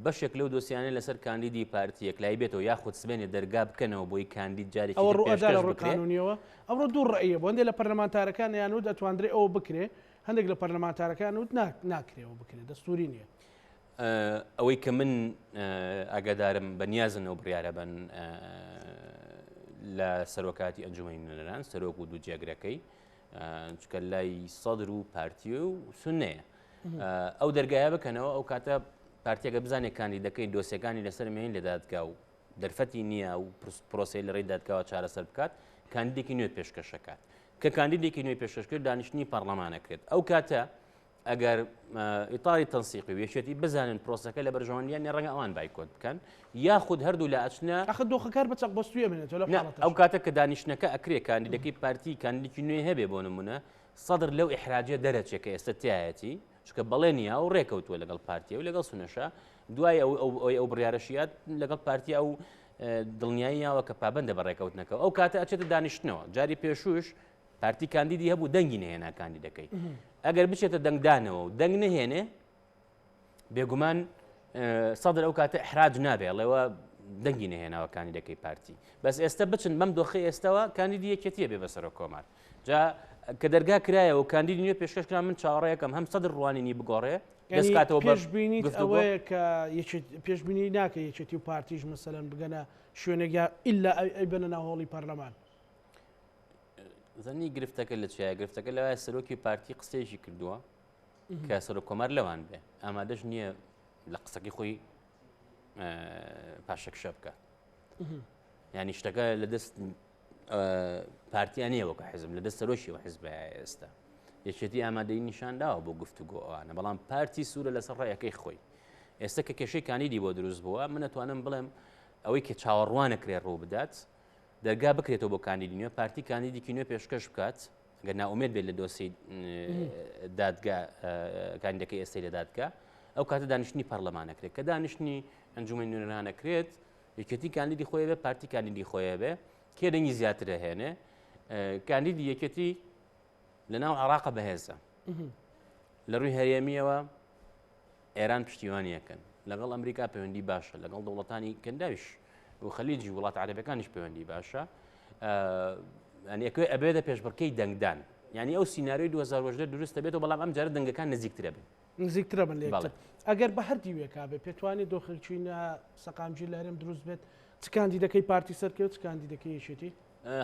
بەشێک لەو دۆسیانە لەسەر کاندیدی پارتی یەکلایی بێتەوە یاخود سبێنێ دەرگا بکەنەوە بۆی کاندید جارێکی ئەوە ڕوئەدا لە ڕووی قانونیەوە ئەمڕۆ دوو ڕەئیە بۆ هەندێک لە پەرلەمانتارەکان یان وت ئەتواندرێ ئەوە بکرێ هەندێک لە پەرلەمانتارەکان وت ناکرێەوە بکرێ دەستوری نییە. ئەوەی کە من ئاگادارم بە نیازن ئەو بڕیارە بن لە سەرۆکاتی ئەنجومەنی نوێنەران سەرۆک و دوو جێگرەکەی چکە لای سەدر و پارتی و سونەیە ئەو دەرگایە بکەنەوە ئەو کاتە پارتیەکە بزانێت کاندیدەکەی دۆسیەکانی لەسەر مێین لە دادگا و دەرفەتی نییە و پرۆسی لە ڕێی دادگاوە چارەسەر بکات کاندیدێکی نوێ پێشکەشەکات کە کاندیدێکی نوێی پێشکەش کرد دانیشتنی پەرلەمانەکرێت ئەو کاتە ئەگەر ئیتاری تەنسیقی و یەکێتی بزانن پرۆسەکە لە بەرژەوەندیان نیە ڕەنگە ئەوان بایکۆت بکەن یاخود هەردوو لە ئەچنە ئەخە دۆخەکار بە چەقبەستووی ئەمێنێتەوە لەو حاڵەتەش. ئەو کاتە کە دانیشتنەکە ئەکرێ کاندیدەکەی پارتی کاندیدێکی نوێ هەبێ بۆ نمونە سەدر لەو ئیحراجە دەرەچێ کە ئێستا تیایەتی چونکە بەڵێنی یا و ڕێکەوتووە لەگەڵ پارتی و لەگەڵ سونەشە دوای ئەو ئەو ئەو ئەو بڕیارەشیات لەگەڵ پارتی ئەو دڵنیایی یاوە کە پابەندە بە ڕێکەوتنەکە ئەو کاتە ئەچێتە دانیشتنەوە جاری پێشوش پارتی کاندیدی هەبوو دەنگی نەهێنا کاندیدەکەی ئەگەر بچێتە دەنگدانەوە و دەنگ نەهێنێ بێگومان سەدر ئەو کاتە ئەحراج نابێ ئەڵێوە دەنگی نەهێناوە کاندیدەکەی پارتی بەس ئێستا بچن بەم دۆخی ئێستاوە کاندیدی یەکێتیە بێ بە سەرۆک کۆمار جا کە دەرگا کرایەوە کاندیدی نوێ پێشکەش کرا من چاوەڕێکەم هەم سەدر ڕوانینی بگۆڕێ دەستکاتەوە پێشبینی ئەوەیە کە پێشبینی ناکە یەکێتی و پارتیش مەسەلەن بگەنە شوێنێک یا ئللا ئەی بەنە ناو هۆڵی پەرلەمان. زەنی گرفتەکە لە چیە گرفتەکە لەوایە سەرۆکی پارتی قسەیەکی کردووە کە سەرۆک کۆمار لەوان بێ ئامادەش نییە لە قسەکەی خۆی پاشەکشە بکات ینی شتەکە لە دەست پارتیان نییە وەکە حزب لە دەست سەرۆکی و حزب ئێستا یەکێتی ئامادەی نیشانداوە بۆ گفتوگۆ ئەوانە بەڵام پارتی سوورە لەسەر ڕێیەکەی خۆی ئێستا کە کێشەی کاندیدی بۆ دروست بووە من ئەتوانم بڵێم ئەوەی کە چاوەڕوانەکرێ ڕوو بدات دەرگا بکرێتەوە بۆ کاندیدی نوێ پارتی کاندیدێکی نوێ پێشکەش بکات گەر نائومێد بێت لە دۆسی دادگا کاندیدەکەی ئێستای لە دادگا ئەو کاتە دانیشتنی پەرلەمانەکرێت کە دانیشتنی ئەنجومەنی نوێنەرانەکرێت یەکێتی کاندیدی خۆی بێ پارتی کاندیدی خۆی بێ کێ دەنگی زیاتر هێنێ کاندیدی یەکێتی لە ناو عراقە بەهێزە لە ڕووی هەرێمیەوە ئێران پشتیوانی ئەکەن، لەگەڵ ئەمریکا پەیوەندی باشە، لەگەڵ دەوڵەتانی کەنداویش و خەلیجی وڵاتە عەرەبەکانیش پەیوەندی باشە. ئەکوێ ئەبێتە پێشبڕکێی دەنگدان. یعنی ئەو سیناریۆی 2018 دروست دەبێتەوە بەڵام ئەم جارە دەنگەکان نزیکترە بن. نزیکترە بن لە یەکتر. ئەگەر بە هەر دیوێکا بێ پێتوانێ دۆخێکی نا سەقامگیر لە هەرێم دروست بێت؟ چ کاندیدەکەی پارتی سەرکەوت چ کاندیدەکەی یەکێتی؟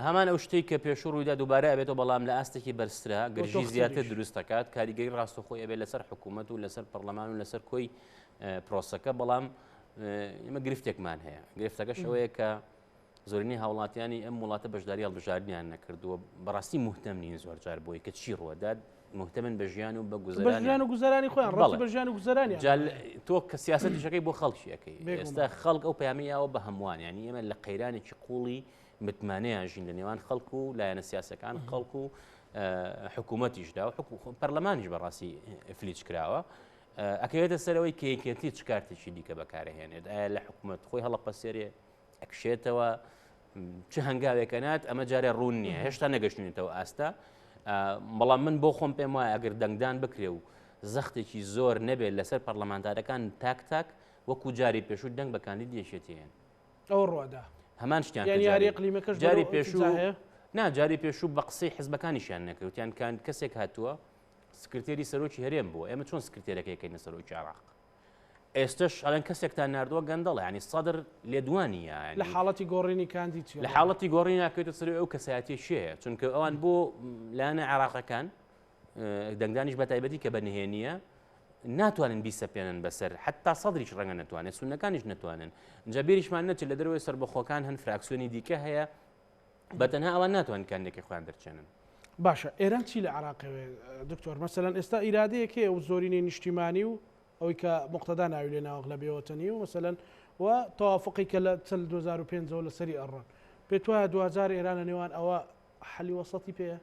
هەمان ئەو شتەی کە پێشوو ڕوویدا دووبارە ئەبێتەوە بەڵام لە ئاستێکی بەرزترا گرژی زیاتر دروست دەکات کاریگەری ڕاستەوخۆی ئەبێت لەسەر حکوومەت و لەسەر پەرلەمان و لەسەر کۆی پرۆسەکە بەڵام ئێمە گرفتێکمان هەیە گرفتەکەش ئەوەیە کە زۆرینەی هاوڵاتیانی ئەم وڵاتە بەشداری هەڵبژاردنیان نەکردووە بەڕاستی مهتەم نین زۆر جار بۆی کە چی ڕوەدات مهتەمن بە ژیان و بە گوزەران و گوزەرانی خۆیان ڕەتی بە ژیان و گوزەرانی تۆ کە سیاسەتیشەکەی بۆ خەڵکی ئەەکەی ئێستا خەڵک ئەو پەیامی یاوە بە هەمووان یانی ئێمە لە قەیرانێکی قوڵی متمانەیان ژین لە نێوان خەڵک و لایەنە سیاسەکان خەڵک و حکوومەتیشدا و پەرلەمانیش بەڕاستی ئفلیج کراوە ئەکەوێتە سەرەوەی کە یەکێتی چ کارتێکی دیکە بەکارهێنێت ئایا لە حکوومەت خۆی هەڵەپەسێرێ ئەکشێتەوە چ هەنگاوێکە نات ئەمە جارێ ڕوون نییە هێشتا نەگەشتونێتەوە ئاستا بەڵام من بۆ خۆم پێم وایە ئەگەر دەنگدان بکرێ و زەختێکی زۆر نەبێت لەسەر پەرلەمانتارەکان تاک تاک وەکو جاری پێشوو دەنگ بە کاندید یەکێتیێن ئەوە ڕوادا هەمان شتیان یاریقلیمەکەش جاری پێشوو نا جاری پێشوو بە قسەی حزبەکانیشیان نەکردیان کان کەسێک هاتووە سکرتێری سەرۆکی هەرێم بووە ئێمە چۆن سکرتێرەکەی کەینە سەرۆکی عراق ئێستش ئەڵێن کەسێکتان نردووە گەندەڵە ینی سەدر لێدوانی لە حاڵەتی گۆڕینی کاندید لە حاڵەتی گۆڕی ناکەێتە سەر ئەو کەسایەتی شەیە چونکە ئەوان بۆ لایەنە عراقەکان دەنگدانیش بە تایبەتی کە بە نهێنیە ناتوانن بیسەپێنن بەسەر حتا سەدریش ڕەنگە نتوانێت سونەکانیش نتوانن جا بیریشمان نەچێت لە دەرەوەی سەربەخۆکان هەن فراکسیۆنی دیکە هەیە بە تەنها ئەوان ناتوانن کاندێکی خۆیان دەرچێنن. باشە ئێران چی لە عراقەوێ دکتۆر مەسەلەن ئێستا ئیرادەیەک هەیە و زۆرینەی نیشتیمانی و ئەوەی کە مقتەدا ناوی لێ ناوە ئەغلەبیە وەتەنی و مەسەلەن و تەوافقی کە لە چل 2005 ەوە لەسەری ئەڕۆن پێت وایە دواجار ئێران لە نێوان ئەوە حەلی وەسەتی پێیە؟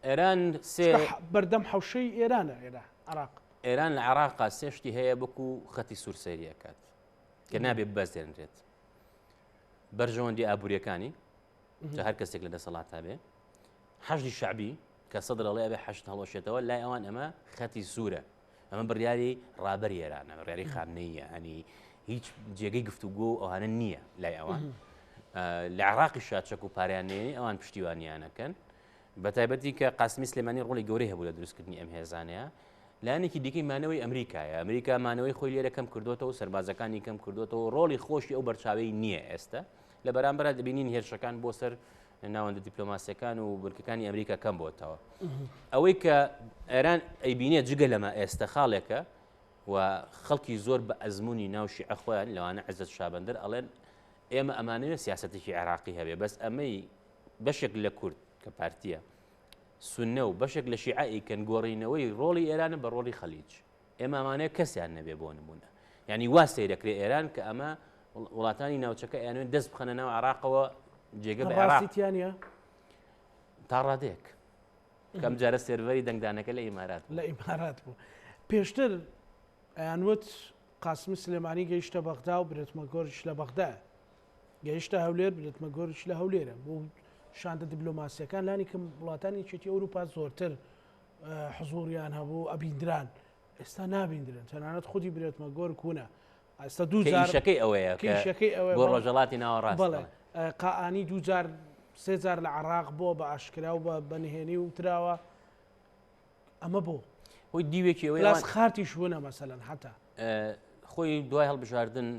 ئێران سێ بەردەم حەوشەی ئێرانە ئێرە عراق. ئێران لە عراقا سێ شتی هەیە وەکو خەتی سوور سەیری ئەکات کە نابێ ببەزێنرێت. بەرژەوەندی ئابووریەکانی جا هەر کەسێک لە دەسەڵاتا بێ حەشدی شەعبی کە سەدر ئەڵێ ئەبێ حەشد هەڵوەشێتەوە لای ئەوان ئەمە خەتی سوورە ئەمە بڕیاری ڕابەری ئێرانە بڕیاری خامنەیە هەنی هیچ جێگەی گفتوگۆ و ئەوانە نییە لای ئەوان لە عراقی شاچەک و پاریان نێنی ئەوان پشتیوانیانەکەن بە تایبەتی کە قاسمی سلێمانی ڕۆڵی گەورەی هەبوو لە دروستکردنی ئەم هێزانەیە لایەنێکی دیکەی مانەوەی ئەمریکایە ئەمریکا مانەوەی خۆی لێرە کەم کردوێتەوە سەربازەکانی کەم کردوێتەوە ڕۆڵی خۆشی ئەو بەرچاوی نییە ئێستا لە بەرامبەرا دەبینین هێرشەکان بۆ سەر ناوەندە دیپلۆماسیەکان و بنکەکانی ئەمریکا کەم بۆتەوە ئەوەی کە ئێران ئەیبینێت جگە لەمە ئێستا خاڵێکە و خەڵکی زۆر بە ئەزمموی ناو شیعە خۆیان لەوانە عزت شابندەر ئەڵێن ئێمە ئەمانەوێت سیاستێکی عێراقی هەبێ بەس ئەمەی بەشێک لە کورد کە پارتیە سونە و بەشێک لە شیعە ئیکەن گۆڕینەوەی ڕۆڵی ئێرانە بە ڕۆڵی خەلیج ئێمە ئەمانەیە کەسیان نەبێ بۆ نمونە یعنی وا سەیرەکرێ ئێران کە ئەمە وڵاتانی ناوچەکە ئەیانوێت دەست بخەنە ناو عراقەوە جێگە بە عێراق تیانە تا ڕادەیەک کەم جارە سێرڤەری دەنگدانەکە لە ئیمارات لە ئیمارات بوو پێشتر ئەیانوت قاسمی سلێمانی گەیشتە بەغدا و برێت مەگۆریش لە بەغدا گەیشتە هەولێر برێت مەگۆریش لە هەولێرە بۆ شاندە دیبلۆماسیەکان لانی کەم وڵاتانی یەکێتی ئەوروپا زۆرتر حزوریان هەبوو ئەبیندران ئێستا نابیندرن تەنانەت خودی برێت مەگۆر کوونە ئێستا دوو جار ئیشەکەی ئەوەیە کە ئیشەکەی ئەوەیە بۆ ڕۆژهەڵاتی ناوەڕاست بەڵێ قائانی دوو جار سێ جار لە عراق بۆ بە ئاشکرا و بە نهێنی وتراوە ئەمە بۆ خۆی دیوێکی ئەوەی لاس خارتیش بوونە مەسەلەن حتا خۆی دوای هەڵبژاردن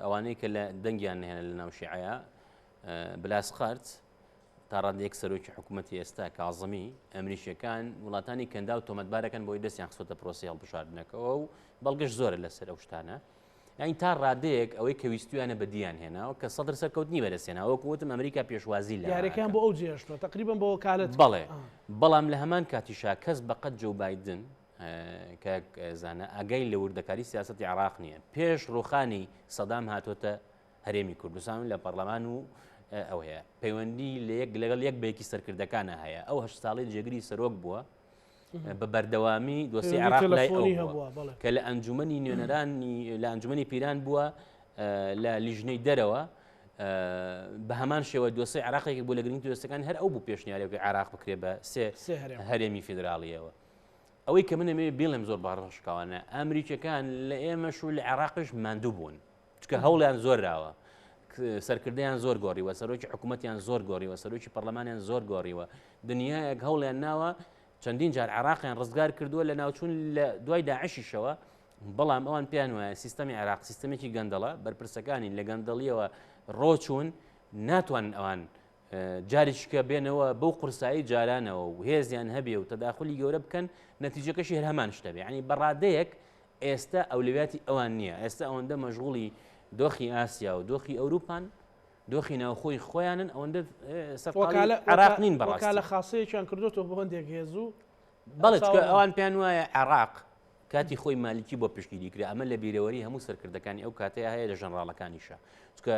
ئەوانەی کە لە دەنگیان نهێنە لە ناو شیعەیە بلاس خارت تا ڕادەیەک سەرۆکی حکوومەتی ئێستا کازمی، ئەمریکییەکان وڵاتانی کەنداو تۆمەتبارەکەن بۆی دەستیان خستۆتە پرۆسەی هەڵبژاردنەکەوە و بەڵگەش زۆرە لەسەر ئەو شتانە. یانی تا ڕادەیەک ئەوەی کە ویستویانە بەدیان هێناوە کە سەدر سەرکەوتنی بەدەستهێناوە وەکو وتم ئەمریکا پێشوازی لە یاریەکەیان بۆ ئەو جێهێشتووە تقریبا بۆ وەکالەت بەڵێ بەڵام لە هەمان کاتیشا کەس بەقەد جۆ بایدن کاک زانا ئاگای لە وردەکاری سیاسەتی عێراق نییە پێش ڕوخانی سەدام هاتۆتە هەرێمی کوردستان و لە پەرلەمان و ئەو هەیە پەیوەندی لە یەک لەگەڵ یەک بەیەکی سەرکردەکانە هەیە ئەو هەشت ساڵی جێگری سەرۆک بووە بە بەردەوامی دۆسی عێراق لای ئەو بووە کە لە ئەنجومەنی نوێنەرانی لە ئەنجومەنی پیران بووە لە لیژنەی دەرەوە بە هەمان شێوە دۆسی عراقێکی بۆ لە گرنگ دۆستەکان هەر ئەو بوو پێشنیارێکی عراق بکرێ بە سێ هەرێمی فیدراڵیەوە ئەوەی کە منەمێ بڵێم زۆر باڕشکاوانە ئەمریکەکان لە ئێمەش و لە عێراقش ماندوو بوون چونکە هەوڵیان زۆر راوە سەرکردیان زۆر گۆڕیوە سەرۆکی حکوومەتیان زۆر گۆڕیوە سەرۆکی پەرلەمانیان زۆر گۆڕیوە دنیایەک هەوڵیان ناوە چەندین جار عراقیان ڕزگار کردووە لە ناوچوون لە دوای داعشیشەوە. بەڵام ئەوان پێیان وایە سیستەمی عێراق سیستەمێکی گەندەڵە، بەرپرسەکانی لە گەندەڵیەوە ڕۆچوون، ناتوانن ئەوان جارێکیکە بێنەوە بەو قورسایی جارانەوە و هێزیان هەبێ و تەداخلی گەورە بکەن، نەتیجەکەشی هەر هەمان شتە بێ. یعنی بەڕادەیەک ئێستا ئەولەویاتی ئەوان نییە، ئێستا ئەوەندە مەشغوڵی دۆخی ئاسیا و دۆخی ئەوروپان، دۆخی ناوخۆی خۆیانن، ئەوەندە سەرقاڵی عێراق نین بەڕاستی. وەکالە خاسەیەکیان کردۆتەوە بۆ هەندێک هێز و بەڵێ، چونکە ئەوان پێیان وایە عێراق کاتی خۆی مالیکی بۆ پشتگیری کرا، ئەمە لە بیرەوەری هەموو سەرکردەکانی ئەو کاتەیە هەیە لە ژەنراڵەکانیشە، چونکە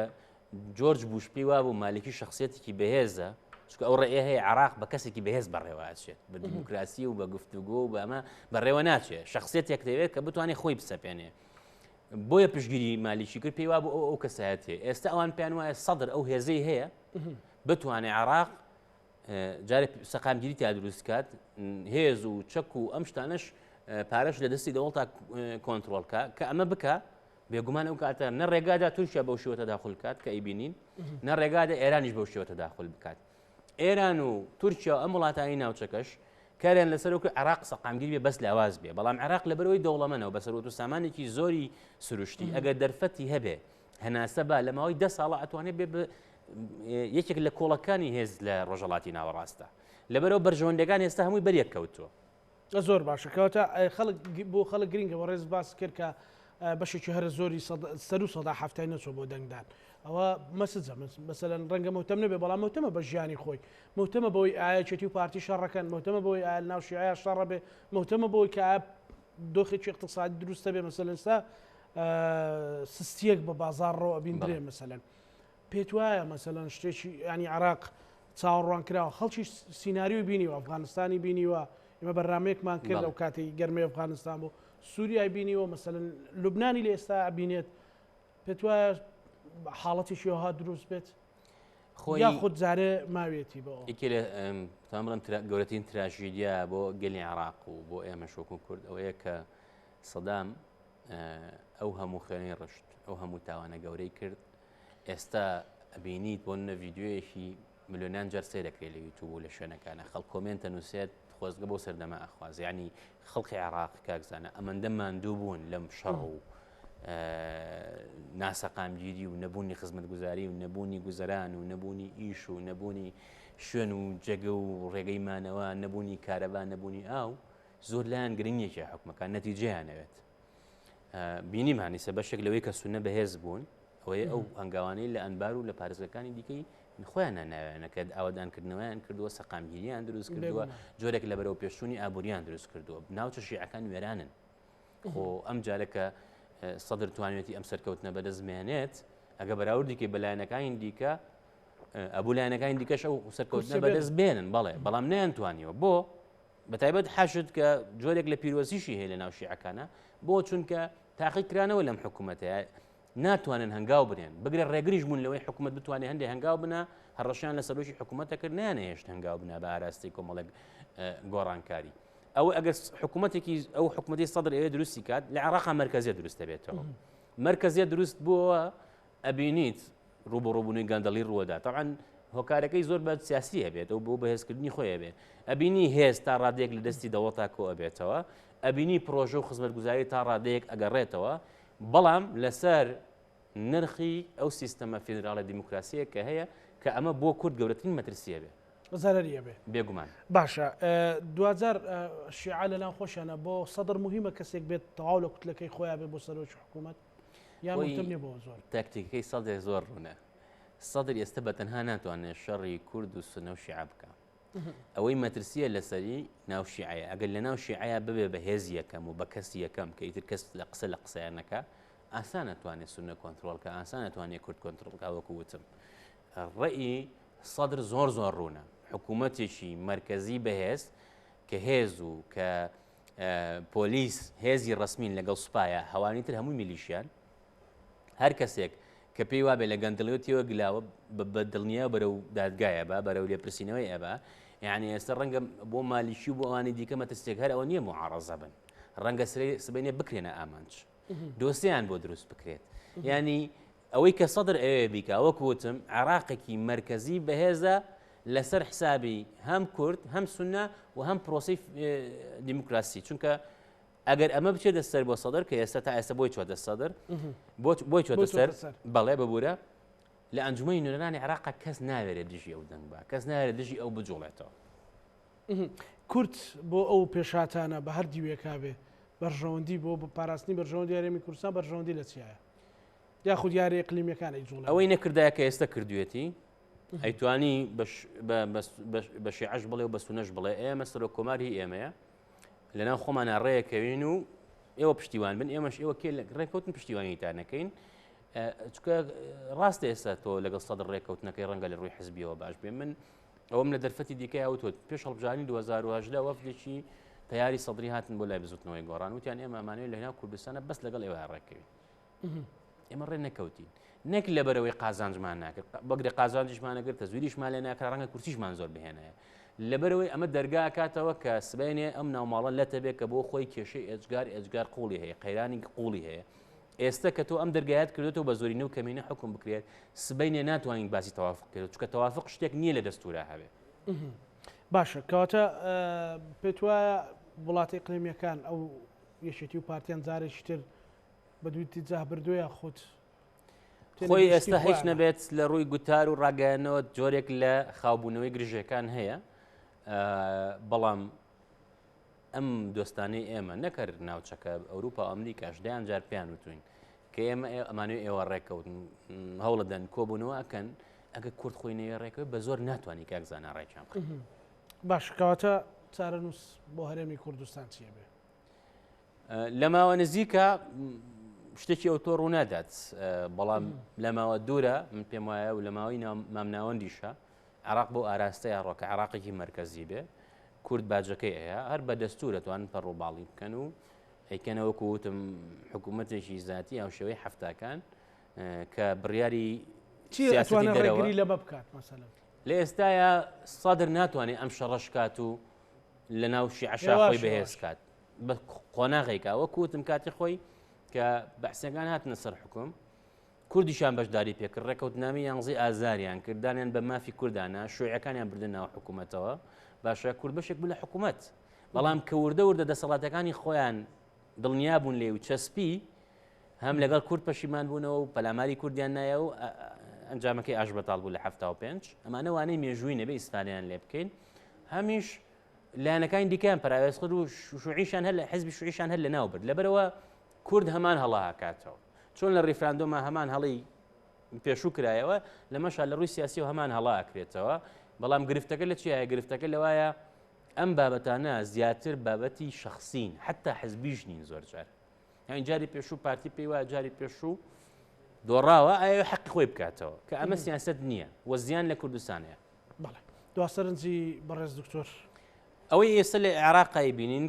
جۆرج بوش پێی وابوو مالیکی شخصیەتێکی بەهێزە، چونکە ئەو ڕێیە هەیە عێراق بە کەسێکی بەهێز بەڕێوە ئەچێت، بە دیموکراسی و بە گفتوگۆ و بە ئەمە بەڕێوە ناچێت، شخصیەتێک دەوێت کە بتوانێت خۆی بسەپێنێ. بۆیە پشتگیری مالیکی کرد، پێی وابوو ئەو ئەو کەسایەتیە. ئێستا ئەوان پێیان وایە سەدر ئەو هێزەی هەیە بتوانێت عێراق جارێ سەقامگیری تیا دروست کات، هێز و چەک و ئەم شتانەش پارەش لە دەستی دەوڵتا کۆنتترۆل کە کە ئەمە بکە بێگومان ئەو کاتە نە ڕێگادا تورکیا بەو شێوە تەداخل کات کە ئەیبینین، نە ڕێگادا ئێرانیش بەو شێوە تەداخل بکات. ئێران و تورکیا و ئەم وڵاتانی ناوچەکەش کاریان لەسەر وەکو عێراق سەقامگیر بێ بەس لاواز بێ، بەڵام عێراق لەبەرەوەی دەوڵەمەنەوە بە سەروەت و سامانێکی زۆری سروشتی ئەگەر دەرفەتی هەبێ هەناسە با لە ماوەی 10 ساڵە ئەتوانێت بێ یەکێک لە کۆڵەکانی هێز لە ڕۆژەڵاتی ناوەڕاستە، لەبەرەوە بەرژەوەندەکان ئێستا هەمووی بەریەک کەوتووە. زۆر باشە، کەواتە خەڵک بۆ خەڵک گرنگە. بەڕێز باس کرد کە بەشێکی هەرە زۆری سەر و سەدا هەفتای نەچوە بۆ دەنگدان، ئەوە مەسجە. مەسەلەن ڕەنگە مهتەم نەبێ، بەڵام مهتەمە بە ژیانی خۆی، مهتەمە بەوەی ئایا یەکێتی و پارتی شەڕەکەن، مهتەمە بەوەی ئایا ناو شیعەیە شەڕە بێ، مهتەمە بەوەی کە ئایا دۆخێکی اقتصادی دروستە بێ. مەسەلەن ئێستا سستیەک بە بازاڕ ڕۆ ئەبیندرێ. مەسەلەن پێت وایە مەسەلەن شتێکی ینی عراق چاوەڕوان کراوە، خەڵکی سیناریۆی بینیوە، ئەفغانستانی بینیوە، ئێمە بەرنامەیەکمان کرد لەو کاتی گەرمی ئەفغانستان بوو، سووریای بینیوە، مەسەلەن لوبنانی لە ئێستا بینێت. پێت وایە حاڵەتێکی وەها دروست بێت؟ خۆی یاخود جارێ ماوێتی بۆ یەکێ لە تام بڵێم گەورەترین تراژیدیا بۆ گەلی عێراق و بۆ ئێمەش وەکو کورد ئەوەیە کە سەدام ئەو هەموو خوێنەی ڕشت، ئەو هەموو تاوانە گەورەی کرد. ئێستا ئەبینیت بۆ نە ڤیدیۆیەکی ملیۆنان جار سەیر دەکرێت لە یوتیوب و لە شوێنەکانە، خەڵک comment ئەنووسێت خۆزگە بۆ سەردەمە ئەخواز. یعنی خەڵکی عێراق کاکزانە ئەمەندە ماندوو بوون لەم شەڕ و ناسەقامگیری و نەبوونی خزمەتگوزاری و نەبوونی گوزەران و نەبوونی ئیش و نەبوونی شوێن و جێگە و ڕێگەی مانەوە، نەبوونی کارەبا، نەبوونی ئاو. زۆر لایەن گرنگێکی حکومەکان نەتیجەیانەوێت. بینیمان ئیسە بەشێک لەوەی کە سونە بەهێز بوون ئەوەیە ئەو هەنگاوانەی لە ئەنبار و لە پارێزگەکانی دیکەی خۆیان ناویانە کە ئاوادانکردنەوەیان کردووە، سەقامگیریان دروست کردووە، جۆرێک لە بەرەو پێشچوونی ئابووریان دروست کردووە. ناوچە شیعەکان وێرانن. خۆ ئەم جارە کە سەدر توانێتی ئەم سەرکەوتنە بەدەست بێنێت، ئەگە بەراوردێکی بە لایەنەکانی دیکە ئەبوو لایەنەکانی دیکەش ئەو سەرکەوتنە بەدەست بێنن، بەڵێ، بەڵام نەیانتوانیوە. بۆ بەتایبەت حەشد کە جۆرێک لە پیرۆزیشی هەیە لە ناو شیعەکانە، بۆ چونکە تاقیکرانەوە لەم حکوومەتەیە ناتوانن هەنگاو بنێن، بگرە ڕێگریش بوون لەوەی حکوومەت بتوانێت هەندێک هەنگاو بنا، هەڕەشیان لە سەرۆکی حکوومەتە کرد، نەیانهێشت هەنگاو بنا بە ئاراستەی کۆمەڵێک گۆڕانکاری. ئەوە ئەگەر حکوومەتێکی ئەو حکوومەتی سەدر ئەوێ دروستی کات لە عێراقا مەرکەزیە دروست دەبێتەوە. مەرکەزیە دروست بووە ئەبینیت ڕووبەڕووبوونەوەی گەندەڵی ڕووەدا. تەبعەن هۆکارەکەی زۆر بە سیاسی هەبێت ئەو بۆ بەهێزکردنی خۆی هەبێت. ئەبینی هێز تا ڕادەیەک لە دەستی دەوڵەتا کۆ ئەبێتەوە، ئەبینی پرۆژە و خزمەتگوزاری تا ڕادەیەک ئەگەڕێتەوە، بەڵام لەسەر نرخی ئەو سیستەمە فیدراڵە دیموکراسیە کە هەیە کە ئەمە بۆ کورد گەورەترین مەترسیە بێ. زەرەری ئەبێ. بێگومان. باشە دواجار شیعە لەناو خۆشیانە بۆ سەدر موهیمە کەسێک بێت تەواو لە کوتلەکەی خۆیان بێ بۆ سەرۆکی حکوومەت؟ یا مهتم نیە بۆ زۆر؟ تاکتیکەکەی سەدر زۆر ڕوونە. سەدر ئێستا بە تەنها ناتوانێت شەڕی کورد و سونە و شیعە بکا. ئەوەی مەترسیە لەسەری ناو شیعەیە، ئەگەر لە ناو شیعەیە ببێ بە هێز یەکەم و بە کەس یەکەم کە ئیتر کەس لە قسە لە قسەیان نەکا، ئاسانە توانێت سونە کۆنترۆڵ کە، ئاسانە توانێت کورد کۆنترۆڵ کا. وەکو وتم ڕێی سەدر زۆر زۆر ڕوونە، حکوومەتێکی مەرکەزی بەهێز کە هێز و کە پۆلیس هێزی ڕەسمین لەگەڵ سوپایە، هەوانی تر هەمووی میلیشیان. هەر کەسێک کە پێی وابێ لە گەندڵیەوە تێوە گلاوە بە دڵنیا بەرەو دادگایە بە بەرەو لێپرسینەوەی ئەبا. یعنی ئێستا ڕەنگە بۆ مالیکی و بۆ ئەوانی دیکە مەترسیەک هەر ئەوە نییە معارەزە بن، ڕەنگە سبەینێ بکرێنە ئامانج، دۆسیان بۆ دروست بکرێت. یعنی ئەوەی کە سەدر ئەوێ بیکا وەک وتم عێراقێکی مەرکەزی بەهێزە لەسەر حسابی هەم کورد هەم سونە و هەم پرۆسەی دیموکراسی، چونکە ئەگەر ئەمە بچێتە سەر بۆ سەدر کە ئێستا تا ئێستا بۆی چۆتە سەدر بۆی چۆتە سەر بەڵێ ببوورە لە ئەنجومەنی نوێنەرانی عێراق کەس ناوێرێت دژی ئەو دەنگ بە کەس ناوێرێت دژی ئەو بجوڵێتەوە. کورد بۆ ئەو پێشهاتانە بە هەر دیوێکا بێ بەرژەوەندی بۆ پاراستنی بەرژەوەندی هەرێمی کوردستان بەرژەوەندی لە چیایە یاخود یارە ئیقلیمیەکان ئەیجوڵێنن؟ ئەوەی نەکردایە کە ئێستا کردوێتی ئەیتوانی بە شیعەش بڵێ و بە سونەش بڵێ ئێمە سەرۆک کۆمار هی ئێمەیە لەناو خۆمانە ڕێکەوین و ئێوە پشتیوان بن ئێمەش ئێوە کێ ڕێکەوتن پشتیوانیتان نەکەین چکە ڕاستە ئێستا تۆ لەگەڵ سەدر ڕێکەوتنەکەی ڕەنگە لە ڕووی حزبیەوە باش بێ من ئەوم لە دەرفەتی دیکە ئەوتوت پێش هەڵبژاردنی 2018 وەفدێکی تەیاری سەدری هاتن بۆ لای بزوتنەوەی گۆڕان وتیان ئێمە ئەمانەوێت لەناو کوردستانە بەس لەگەڵ ئێوە ڕێکەوین ئێمە ڕێ نەکەوتین نەک لەبەرەوەی قازانجمان ناکرد بەگرە قازانجیشمان نەکرد تەزویریشمان لێ ناکرا ڕەنگە کورسیشمان زۆر بهێنایە لەبەرەوەی ئەمە دەرگا کاتەوە کە سبەینێ ئەم ناوماڵە لەتە بێ کە بۆ خۆی کێشەی ئێجگار ئێجگار قوڵی هەیە قەیرانی قوڵی هەیە ئێستا کە تۆ ئەم دەرگایەت کردێتەوە بە زۆرینە و کەمینە حکوم بکرێت سبەینێ ناتوانین باسی تەوافق کرێت چونکە تەوافق شتێک نییە لە دەستورا هەبێ. باشە کەواتە پێت وایە وڵاتە ئیقلیمیەکان ئەو یەکێتی و پارتیان جارێکی تر بە دوو ئیتیجاه بردووە یاخود خۆی ئێستا هیچ نەبێت لە ڕووی گوتار و ڕاگەیانەوە جۆرێک لە خاوبوونەوەی گرژەکان هەیە بەڵام ئەم دۆستانەی ئێمە نەکەر ناوچەکە ئەوروپا ئەمریکاش دەیان جار پێیان وتوین کە ئێمە ئەمانوێ ئێوە ڕێککەوتن هەوڵەدەن کۆبوونەوە ئەکەن ئەگە کورد خۆی نەوێ ڕێکەوە بە زۆر ناتوانانی کاک زانا ڕێکیان بخەی. باش کەواتە چارەنووس بۆ هەرێمی کوردستان چییە بێ؟ لە ماوە نزیکە شتێکی ئەو تۆ ڕوونادات بەڵام لە ماوە دوورە من پێم وایە و لە ماوەی مامناوەندیشە عراق بۆ ئاراستەیە ڕۆکە عراقێکی مرکزی بێ کورد باجەکەی ئەیە هەر بە دەستورە توان پەڕۆباڵی بکەن و ئەیکەنە وەکو وتم حکوومەتێکی زیاتی ئەو شێوەی هەفتاکان کە بڕیاری سیاسەتی دەرەوە لەمە بکات مەسەلەن لە ئێستاە سادر ناتوانێت ئەم شەڕەش کات و لە ناو شیعەشا خۆی بەهێز کات بە قۆناغێکا وەکو وتم کاتی خۆی کە بەعسیەکان هاتنە سەر حکوم کوردیشان بەشداری پێکرد ڕێکەوتنامی یانزەی ئازاریان کردانیان بە مافی کوردانە شوعەکانیان بردن ناو حکوومەتەوە باشە کورد بەشێک بوو لە حکوومەت بەڵام کە وردە وردە دەسەڵاتەکانی خۆیان دڵنیا بوون لێ و چەسپی هەم لەگەڵ کورد پەشیمان بوونەوە و پەلاماری کوردیان نایە و ئەنجامەکەی ئاش بەتاڵ بوو لە 75 ئەمانە وانەی مێژووی نەبێ ئیسفادەیان لێ بکەین هەمیش لایەنەکانی دیکەیان پەراوێز خست و شوعیشان هەر لە حزبی شوعیشان هەر لەناو برد لەبەرەوە کورد هەمان هەڵا هاکاتەوە چۆن لە ڕیفراندۆما هەمان هەڵی پێشوو کرایەوە لەمەشا لە ڕووی سیاسی و هەمان هەڵا ئەکرێتەوە بەڵام گرفتەکە لە چیایە گرفتەکە لەوایە ئەم بابەتانە زیاتر بابەتی شخصین حتا حزبیش نین زۆر جار یانی جاری پێشوو پارتی پێی وایە جاری پێشوو دۆڕاوە ئەیەوێ حەقی خۆی بکاتەوە کە ئەمە سیاسەت نییە و زیان لە کوردستانەیە. بەڵێ دوا سەرنجی بەڕێز دکتۆر. ئەوەی ئێستا لە عێراقای بینین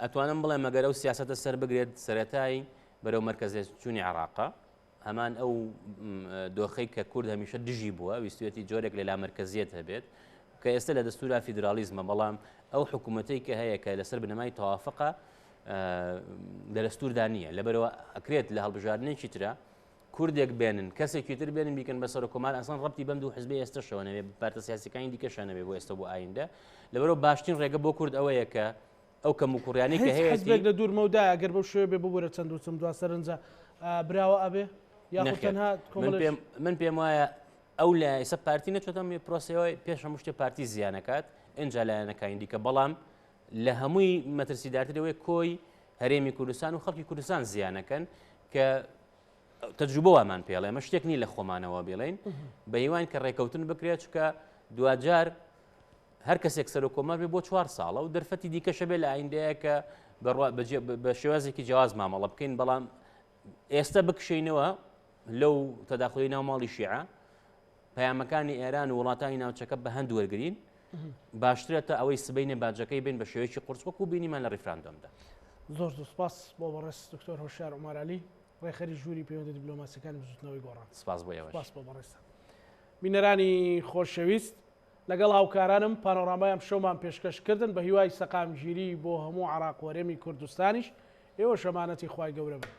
ئەتوانم بڵێم مەگەر ئەو سیاسەتە سەر بگرێت سەرەتای بەرەو مەرکەزێت چوونی عێراقە هەمان ئەو دۆخەی کە کورد هەمیشە دژی بووە ویستویەتی جۆرێک لە لامەرکەزیەت هەبێت کە ئێستا لە دەستورا فیدراڵیزمە بەڵام ئەو حکوومەتەی کە هەیە کە لەسەر بنەمای تەوافقە لە دەستوردا نییە لەبەرەوە ئەکرێت لە هەڵبژاردنێکی ترە کوردێک بێنن کەسێکی تر بێنن بیکەن بە سەرۆک کۆمار ئەسڵەن ڕەبتی بەم دوو حزبی ئێستەشەوە نەبێ پارتە سیاسەکانی دیکەشە نەبێ بۆ ئێستا بۆ ئایندە لەبەرەوە باشترین ڕێگە بۆ کورد ئەوەیە کە ئەو کەموکوڕیانەی کە هیچ هەیەتی. حزبێک لە دوور مەودایە گەر بەو شێوەیە بێ ببورە چەند وتم دوا سەرنجە براوە ئەبێ یاخود نەخێر تەنها من کۆمەڵێک پێم من پێم وایە ئەو لە ئێستا پارتی نەچۆتە ئەم پرۆسەیەوە پێش هەموو شتێ پارتی زیانەکات ئینجا لایەنەکانی دیکە بەڵام لە هەمووی مەترسیدارتر ئەوەیە کۆی هەرێمی کوردستان و خەڵکی کوردستان زیانەکەن کە تەجروبە وامان پێڵێ ئەمە شتێک نییە لە خۆمانەوە بڵێین بە هیوان کە ڕێکەوتن بکرێت چکە دواجار هەر کەسێک سەرۆک کۆمار بێ بۆ چوار ساڵە و دەرفەتی دیکەشە بێ لە ئایندەیە کە بە شێوازێکی جیاواز مامەڵە بکەین بەڵام ئێستا بکشینەوە لەو تەداخلی ناو ماڵی شیعە پەیامەکانی ئێران و وڵاتانی ناوچەکە بە هەند وەرگین باشترە تا ئەوەی سبینێ باجەکەی بین بە شێوەیەکی قورس وەکو بینیمان لە ڕیفراندۆمدا. زۆر زۆر سپاس بۆ بەڕێز دکتۆر هۆشیار عومەر عەلی ڕێکخەری ژووری پەیوەندە دیبلۆماسیەکانی بزوتنەوەی گۆڕان. سپاس بۆ ئێوەش. سپاس بۆ بەڕێزتان. بینەرانی خۆشەویست لەگەڵ هاوکارانم پانۆرامای ئەمشەومان پێشکەش کردن بە هیوای سەقامگیری بۆ هەموو عێراق و هەرێمی کوردستانیش ئێوەش ئەمانەتی خوای گەورە بن.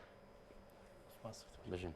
سپاس. بژین.